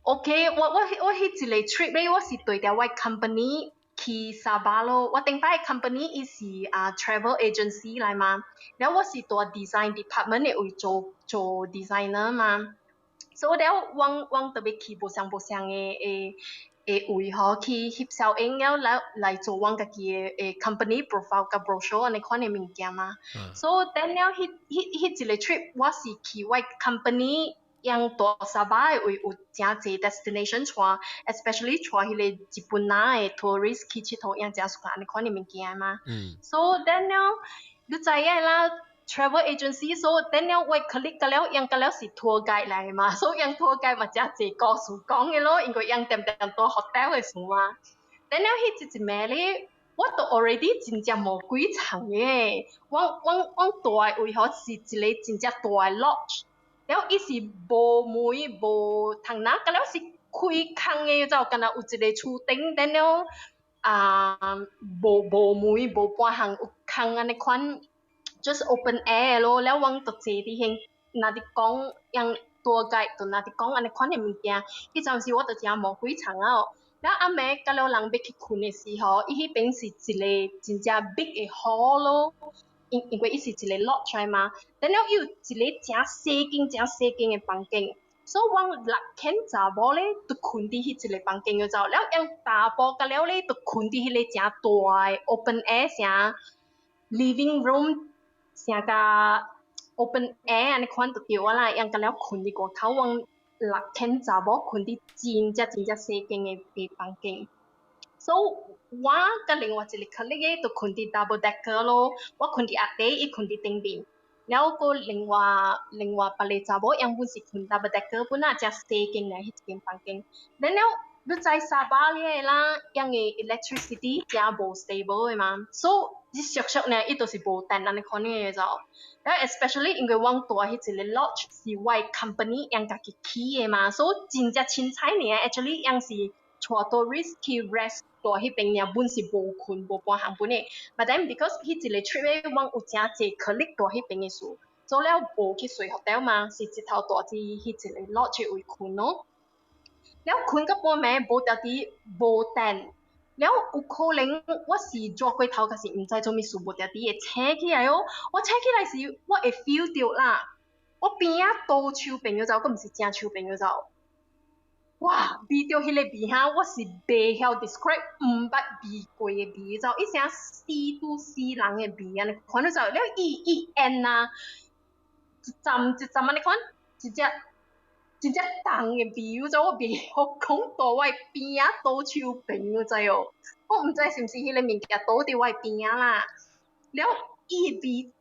OK，我我我彼一個 trip 咧，我是綴著我 company 去沙巴咯。我頂擺 company 伊是啊 travel agency 來嘛，了我是蹛 design department 的位做做 designer 嘛。所以了，阮阮特別去無相無相的的的位吼，去翕相影了來來做阮家己的的 company profile 佮 brochure 按呢款的物件嘛。所以等了彼彼彼一個 trip，我是去我 company 用蹛沙巴的位有誠濟 destination 帶，especially 帶彼個日本人的 tourist 去𨑨迌，用誠喜歡按呢款的物件嘛。所以等了，你知影啦。travel agency 所以等了我 colleague 甲了𪜶甲了是 tour guide 來嘛，所以𪜶 tour guide 嘛誠濟故事講的咯，因為𪜶恬恬蹛 hotel 的事嘛。等了彼一一暝咧，我都 already 真正無幾層的，我我我蹛的位吼是一個真正大的 lodge，了伊是無門無窗簾，甲了是開空的，就敢若有一個厝頂，等了啊無無門無半項有空按呢款。just open air 咯，了阮就坐佇彼，若佇講，𪜶 tour guide 就若佇講按呢款的物件，彼陣時我就誠無幾層啊。了暗暝甲了人欲去睏的時候，伊彼邊是一個真正 big 的 hall 咯，因因為伊是一個 lodge 來嘛，等了伊有一個誠細間、誠細間的房間，所以阮六間查某咧就睏佇彼一個房間就走，了𪜶查埔甲了咧就睏佇彼個誠大的 open air 啥 living room。成個 open air 按呢款就對啊啦，𪜶甲了睏佇外口，阮六間查某睏佇真正真正細間的的房間。所以我佮另外一個 colleague 就睏佇 double decker 咯，我睏佇下底，伊睏佇頂面。了閣另外另外別个查某𪜶本是睏 double decker 本啊，誠細間來彼一間房間。然了你知沙巴的啦，𪜶的 electricity 誠無 stable 的嘛，所以你熟熟呢，伊就是無電按呢款的就。了 especially 因為阮蹛彼一個 lodge 是我 company 𪜶家己起的嘛，所以真正凊彩爾，actually 𪜶是帶 tourist 去 rest 蹛彼邊爾，本是無睏無半項本的。But then because 彼一個 trip 咧，阮有誠濟 colleague 蹛彼邊的事，做了無去睡 hotel 嘛，是直頭蹛佇彼一個 lodge 位睏咯。了睏到半暝無著佇無電，了有可能我是熱過頭，還是毋知做物事無著佇會醒起來哦。我醒起來時，我會 feel 著啦，我邊仔倒手朋友走，閣毋是正手朋友走。哇！聞著彼个味哈，我是袂曉 describe，毋捌聞過的味，就伊啥死拄死人的味按呢款，就了伊伊煙啊，一陣一陣按呢款，一隻真正重的味，就我袂曉講佇我邊仔倒手邊，你知哦？我毋知是毋是彼个物件倒佇我邊仔啦。了伊的味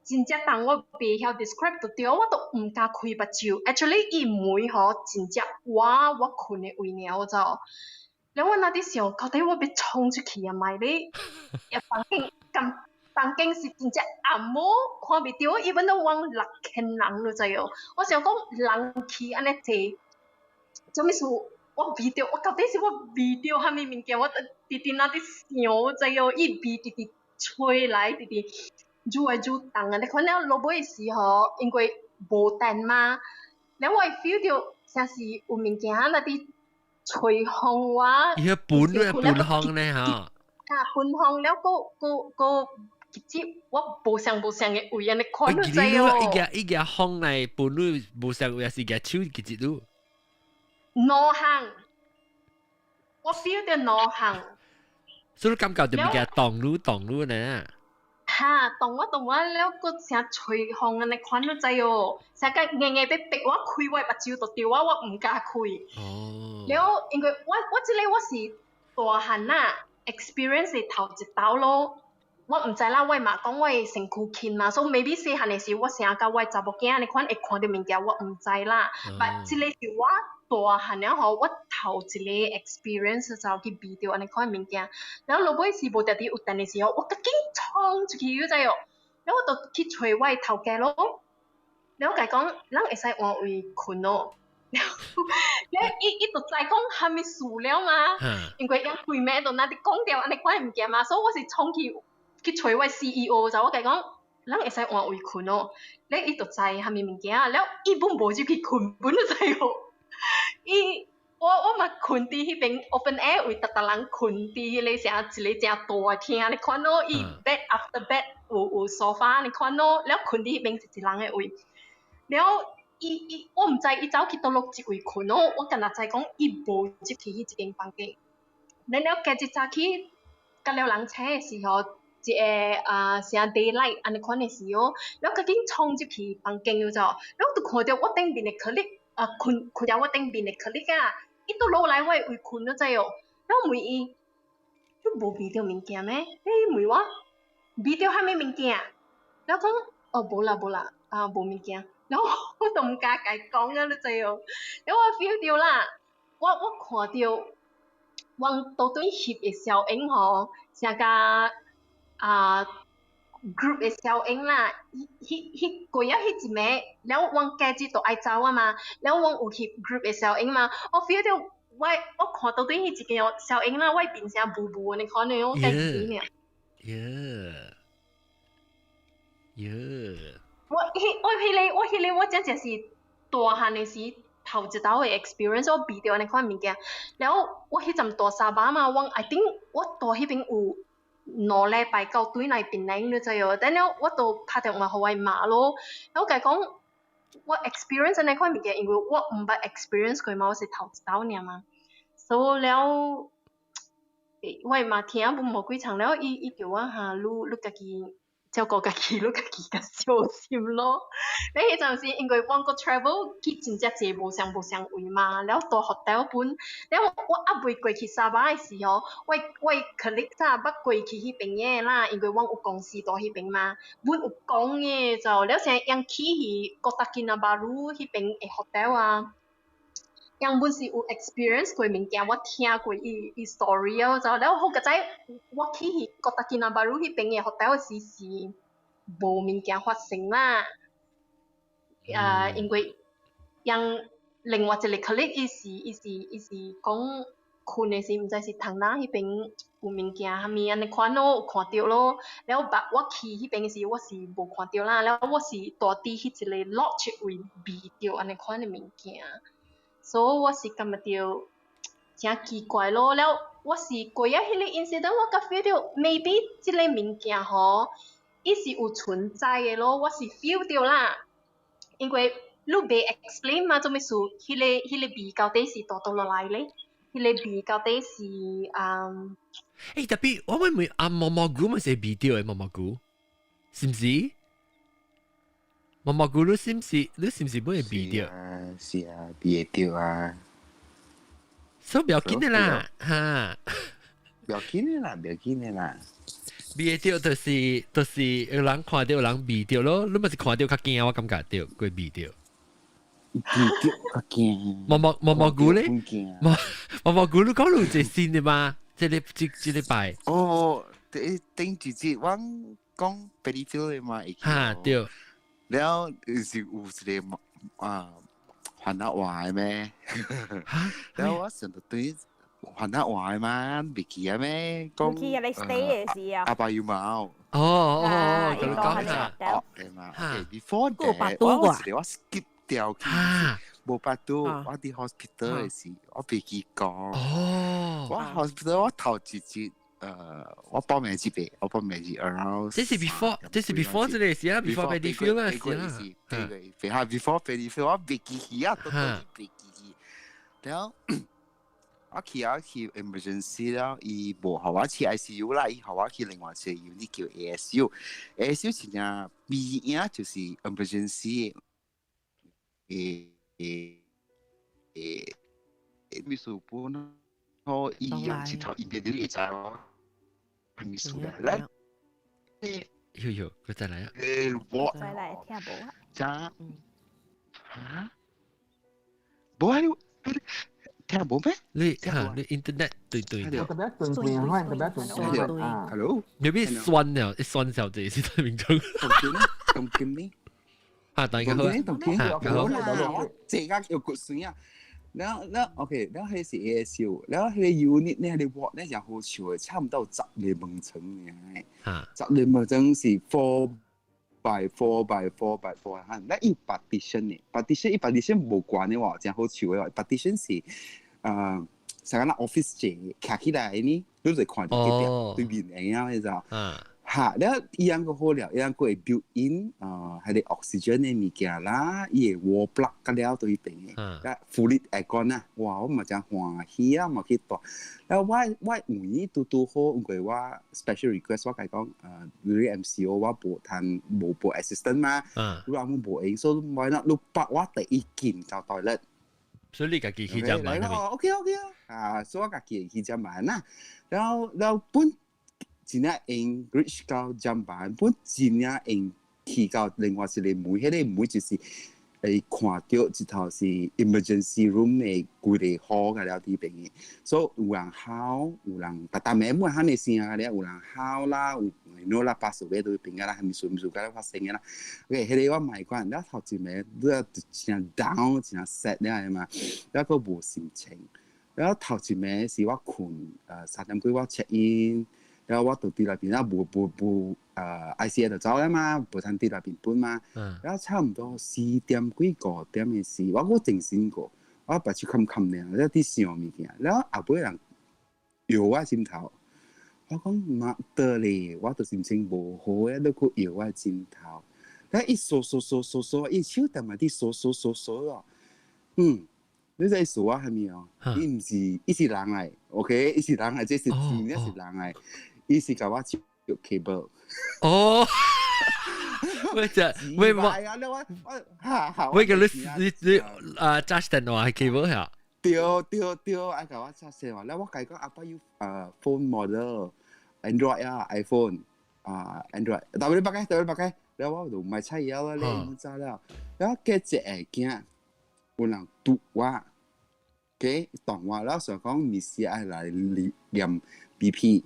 真正重，我袂曉 describe 就對，我都毋敢開目睭。Actually，伊門吼真正倚我睏的位爾，我知無？了我若佇想，到底我欲衝出去啊？莫咧，房間間房間是真正暗無看袂著，even 都往6000人，你知無？我想講人氣按呢濟，做物事我聞著，我到底是我聞著啥物物件？我直直若佇想，知無？伊味直直吹來，直直愈來愈重啊！你看了落尾時吼，因為無電嘛，了我會 feel 著像是有物件若佇吹風我。伊個盤咧盤風咧吼。啊，盤風了，閣閣閣直接我無相無相的位按呢款，你知哦？伊個伊個風來盤你無相位，還是舉手直接擼？兩項，我 feel 著兩項。所以感覺就物件動擼動擼呢。哈，動我動我了，閣成吹風按呢款，你知哦？成個硬硬欲逼我開我目睭就對我，我毋敢開。哦。了，因為我我這个我是大漢啊，experience 的頭一道咯。我毋知啦，我嘛講我的身軀輕嘛，所以 maybe 細漢的時我成甲我的查某囝按呢款會看著物件，我毋知啦。但這个是我大漢了吼，我頭一个 experience 就去聞著按呢款物件。然後落尾是無佇佇有電的時候，我趕緊衝出去，你知哦？然後我就去揣我的頭家咯。然後共伊講，咱會使換位睏咯。了，伊伊就知講啥物事了嘛？因為𪜶規暝都若佇講著按呢款物件嘛，所以我是衝去去揣我 CEO，就我共伊講，咱會使換位睏咯。了伊就知啥物物件，了伊本無入去睏，本就知哦。伊我我嘛睏佇彼邊 open air 位，逐逐人睏佇彼个啥一个誠大的廳按呢款咯，伊 bed after bed 有有 sofa 按呢款咯，了睏佇彼邊是一人的位。了伊伊我毋知伊走去佗落一位睏咯，我干焦知講伊無入去彼一間房間。了了隔日早起，甲了人醒的時候，一个啊啥 daylight 按呢款的時候，了趕緊衝入去房間了就，了就看著我頂面的 colleague 啊睏睏佇我頂面的 colleague 啊，伊倒落來我的位睏了知哦，了問伊，你無聞著物件咩？伊問我，聞著啥物物件？了講，哦無啦無啦，啊無物件。然後我都毋敢共伊講啊，你知哦？了我 feel 著啦，我我看著，阮倒轉翕的小影吼，成個啊 group 的小影啦，彼彼過了彼一暝，了阮隔日就愛走啊嘛，了阮有翕 group 的小影嘛，我 feel 著我我看倒轉彼一個小影啦，我變成霧霧按呢款的，我家己爾。耶耶。我彼我彼个我彼个我真正是大漢的時頭一道的 experience，我聞著按呢款物件。了我彼陣蹛沙巴嘛，我 I think 我蹛彼邊有2禮拜到轉來檳城，你知無？等了我就拍電話予我媽咯，我共伊講我 experience 按呢款物件，因為我毋捌 experience 過嘛，我是頭一道爾嘛。所以了，我媽聽攏無幾場了，伊伊叫我哈，你你家己照顧家己，你家己較小心咯。你彼陣時因為阮閣 travel 去真正濟無相無相位嘛，了蹛 hotel 本，了我猶未過去沙巴的時候，我我 colleague 早捌過去彼邊的啦，因為阮有公司佇彼邊嘛，阮有講的就了啥𪜶去去哥打京那巴魯彼邊的 hotel 啊。𪜶本是有 experience 過物件，我聽過伊伊 story 哦，就了好佳哉，我去去哥打京那巴魯彼邊的 hotel 時是無物件發生啦。啊，因為𪜶另外一個 colleague 伊是伊是伊是講睏的時，毋知是窗仔彼邊有物件啥物按呢款咯，有看著咯。了 but 我去彼邊的時，我是無看著啦。了我是蹛佇彼一個 lodge 位聞著按呢款的物件。所以我是感覺著誠奇怪咯。了我是過了彼個 incident，我才 feel 著 maybe 這個物件吼，伊是有存在的咯。我是 feel 著啦，因為你袂 explain 嘛？做咩事？彼個味到底是倒佗落來咧？彼個味到底是嗯？特別我會唔會啊毛毛菇咪是味著的毛毛菇，是毋是？毛毛菇你是毋是？你是毋是會味著？啊，是啊，味會著啊。所以不要緊的啦，哈。不要緊的啦，不要緊的啦。味會著就是有人看著有人味著咯，你嘛是看著較驚，我感覺著過味著。味著較驚。毛毛毛毛菇咧？毛毛毛菇你講有一個新的嗎？這個禮拜。哦，頂頂一節我講 Perifil 的嘛，會記。哈，對。了是有一個啊，番仔話的咩？了我想到對番仔話的嘛，袂記啊咩？講袂記啊，你 stay 的時啊。阿爸有冇？哦哦哦，咁你講下。哦，的嘛。OK，before that，我有一個我 skip 掉去，無巴肚，我佇 hospital 的時，我袂記講。哦。我 hospital 我頭一日。我報名這邊，我報名是 around。這是 before，這是 before 這個時啊，before Perifil 啦，是啦。對對對，哈，before Perifil 我袂記去啊，都都袂記去。然後我去啊去 emergency 了，伊無予我去 ICU 啦，伊予我去另外一個 unit 叫 ASU。ASU 真正邊影就是 emergency 誒，秘書本我伊用一套 immediately 會知咯。秘書來，喲喲，佢再來啊！我再來聽無啊？真嚇？無啊！你聽無咩？你嚇你 internet 對對對。特別斷斷，特別斷斷啊！Hello，有邊酸了？一酸小姐是對面中。同見呢？啊，大家好。同見，好啦，我這個有骨水啊！了了，OK，了彼是 ASU，了彼個 unit 呢，彼個 ward 呢，誠好笑的，差毋多有十个門層爾。十个門層是 4 by 4 by 4 by 4，哈，咱有 partition 的，partition 伊 partition 無懸的喎，誠好笑的喎，partition 是像咱 office 坐徛起來呢，你就看著隔壁對面的啊，你知道？哈，了伊樣閣好了，伊樣閣會 built in 啊，彼個 oxygen 的物件啦，伊會 wall plug 甲了對邊的，了 fully aircon 啊，哇，我嘛誠歡喜啊，嘛去蹛。了我有影拄拄好，因為我 special request 我共伊講，during MCO 我無通無無 assistant 嘛，你話我無閒，所以why not 你撥我第一進到 toilet。所以你家己去食飯係咪？OK OK 啊，所以我家己去食飯啦。然後然後本真正用 reach 到砧板，本真正用去到另外一個門，彼個門就是會看著一頭是 emergency room 的規個 hall 甲了佇邊的，所以有人哭，有人逐逐暝滿喊的聲啊，了有人哭啦，有喏啦，巴士尾佇邊啊啦，啥物事物事甲了發生的啦。OK，彼個我嘛會管，了頭一暝你啊真 down 真 sad 了嘛，了閣無心情。了頭一暝是我睏，3點幾我 check in。然後我就佇內邊啊，無無無ICA 就走了嘛，無通佇內邊糞嘛。然後差毋多4點幾5點的時，我閣精神過，我目睭冚冚爾，了佇想物件，了後尾人搖我枕頭，我講媽的咧，我都心情無好誒，你閣搖我枕頭，了伊掃掃掃掃掃，伊手踮嘛佇掃掃掃掃咯，嗯。你知伊掃我啥物哦？伊毋是，伊是人來，OK，伊是人來，這是真正是人來。伊是共我接 cable。哦，喂，這喂我，喂個你你你啊，charge 電話係 cable 係？對對對，愛共我 charge 電話。了我共伊講阿爸有phone model Android 啊，iPhone 啊 Android，tak boleh pakai， tak boleh pakai。了我就毋愛睬伊了，你知了。了過一下鏡，有人拄我，給擋我，了想講咪是愛來驗 BP。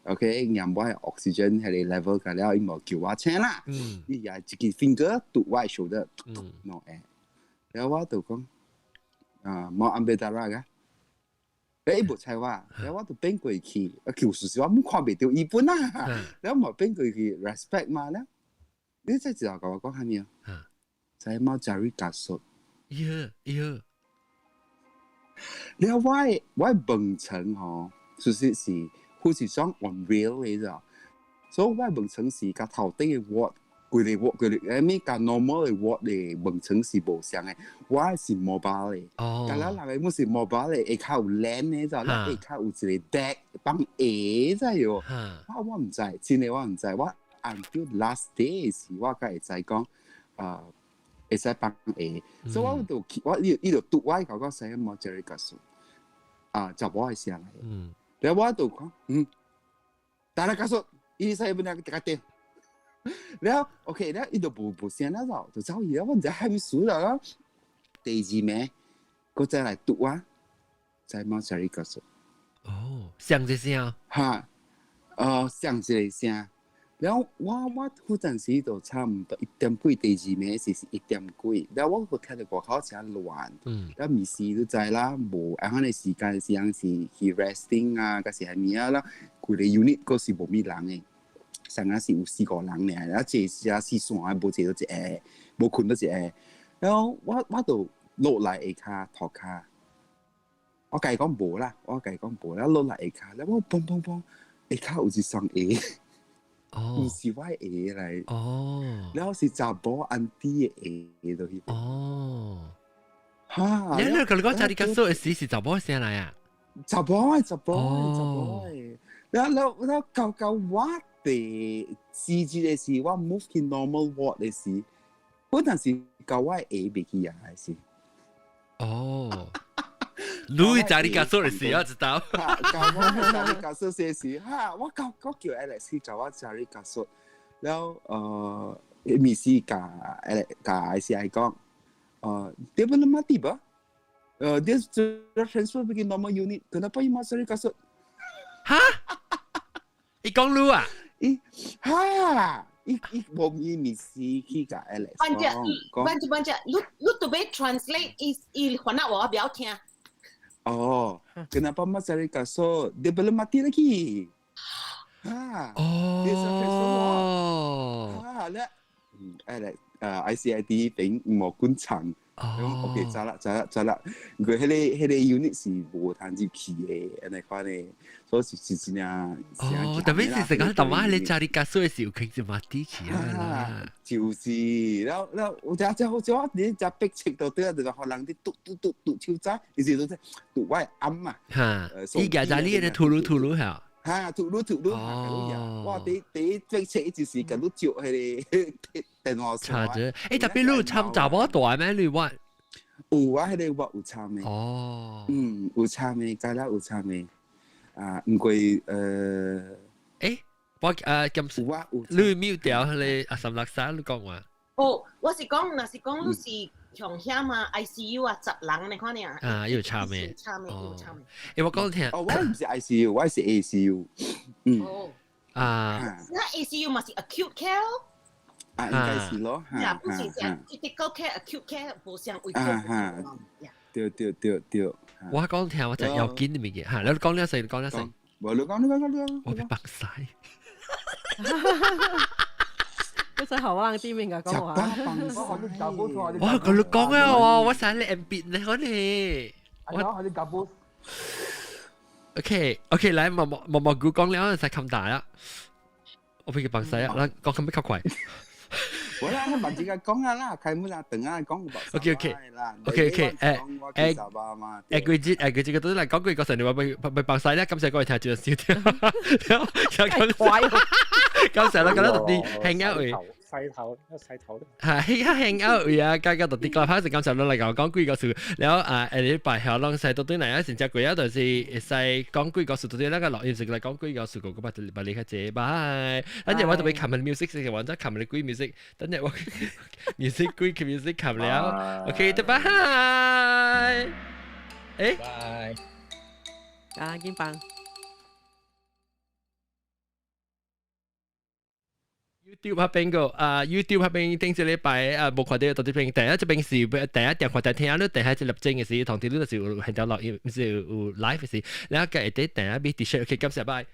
OK，驗我 oxygen 彼個 level 個了，伊無叫我請啦。伊也一支 finger 拄我 shoulder，喏誒。了我就講，啊，mau ambil darah 個？伊無睬我，了我就變過去，啊，其實我冇看袂著伊本啊，了嘛變過去 respect 嘛了。你再一下共我講啥物啊？Saya mau cari kasut。喲喲。了我的門層吼，其實是。好似講 on rail 嚟咋，所以我門層是共頭頂的 ward 規個 ward 規個，咩甲 normal 的 ward 的門層是無相的，我是 mobile 的。哦。甲咱人的本是 mobile 的，下跤有 land 的，就咱下跤有一個 deck 放鞋知喲。我毋知，真的我毋知，我 until last day 時，我才會知講，啊，會使放鞋。所以我就我伊伊就拄我甲我說無這個告訴，啊，就我的聲來。然後我就講，嗯，但係告訴，伊使本來甲掉。然後 OK，然後伊就無聲了就就走去了，我毋知蝦米事啦。第二暝，閣再來拄我，在 mortuary 告訴。哦，響一聲。哈，響一個聲。然後我嗰陣時就差唔多一點幾，第二暝是一點幾。然後我閣聽到外口誠亂，然後暝時都知啦，無按款的時間是人是去 resting 啊，抑是蝦米啊啦，規個 unit 閣是無物人的，上下是有四個人爾，然後坐下四線，無坐到一個，無睏到一個。然後我就落來下跤塗跤，我共伊講無啦，我共伊講無啦，落來下跤，然後我砰砰砰，下跤有一雙鞋。毋是我的鞋來，然後是查某 auntie 的鞋落去。哈！你你講查你結束的時是查某聲來啊？查某的，查某的，查某的。然後到到我第四節的時，我 move 去 normal ward 的時，嗰陣時到我的鞋袂去啊，還是？哦。你查你結束的時，我知道。到我查你結束的時，哈！我到我叫 Alex 去找我查你結束，然後咪是共 Alex 共 ICI 講，dia belum mati bah? Dia sudah transfer pergi normal unit. Kenapa you masuk kasut? 哈？伊講你啊？伊哈？伊伊無伊咪是去共 Alex 反正講，反正反正，你你特別 translate 伊伊番仔話我袂曉聽。哦，kenapa mas cari kasut? Dia belum mati lagi. Ha. Oh. Dia sudah transfer ward. Ha, 咧，Alex，ICID 頂無管層。哦，OK，知啦，知啦，知啦。佢彼個 unit 是無通入去的，按呢款的，所以是是真正。哦，特別是成個大媽你家裡家屬的時候，肯就馬蒂去啊。就是，然後然後有只只好似我你只逼切到對，就是予人佇嘟嘟嘟嘟手指，伊是都是嘟我的暗啊。哈，伊家家裡的吐魯吐魯嚇。哈，吐魯吐魯嚇，我第第一逼切就是共你照彼個電話線。查者，欸，特別你有參查某大咩？你話？有啊，彼個我有參的。哦。嗯，有參的，該啦有參的。啊，毋過欸，我咁有啊有。你 mute 掉彼個阿三六三，你講話。哦，我是講，若是講你是凶險啊，ICU 啊，十人你看爾。啊，有參的。參的，有參的。欸，我講聽。哦，我毋是 ICU，我是 ACU。嗯。哦。啊。那 ACU 嘛是 acute care 咯。啊，應該是咯。呀，不是講 critical care、acute care 無相位。啊哈。對對對對。我講聽，我就要緊的物件嚇，你講了先，你講了先。無，你講，你講，你講。我被綁晒。你使學我人啲面㗎講話。哇！佢你講啊，我我想你 M B 你可能。我你夾波。 OK OK，來，毛毛毛毛菇講了，就冚大啦。我俾佢綁晒啊！來講咁比較快。我啦，問自己講啊啦，開門啊，等啊講。 OK OK OK OK，誒誒，季節誒季節，個都嚟講句個時，你話被被綁晒咧，今次過嚟聽住少啲。咁成日覺得特啲 hang out 位。細頭一細頭。係一 hang out 位啊，加加特啲個拍成咁上落嚟講講幾個事，然後啊下禮拜下攏使到對嚟啊，成隻鬼啊，就是會使講幾個事，到對那個錄音時嚟講幾個事，個個把把你較濟，拜。等陣我特別琴日 music 食完，再琴日鬼 music，等陣我 music 鬼 music 琴了，OK，拜拜。誒。拜。啊，金棒。 YouTube 嗰邊個啊，YouTube 嗰邊頂一禮拜啊，無看到到這邊第一這邊是第一點看到聽你第一一粒鐘嘅時，同啲你就是有現場錄音，毋是有 live 嘅時，然後個會第一邊 T-shirt，OK，感謝拜。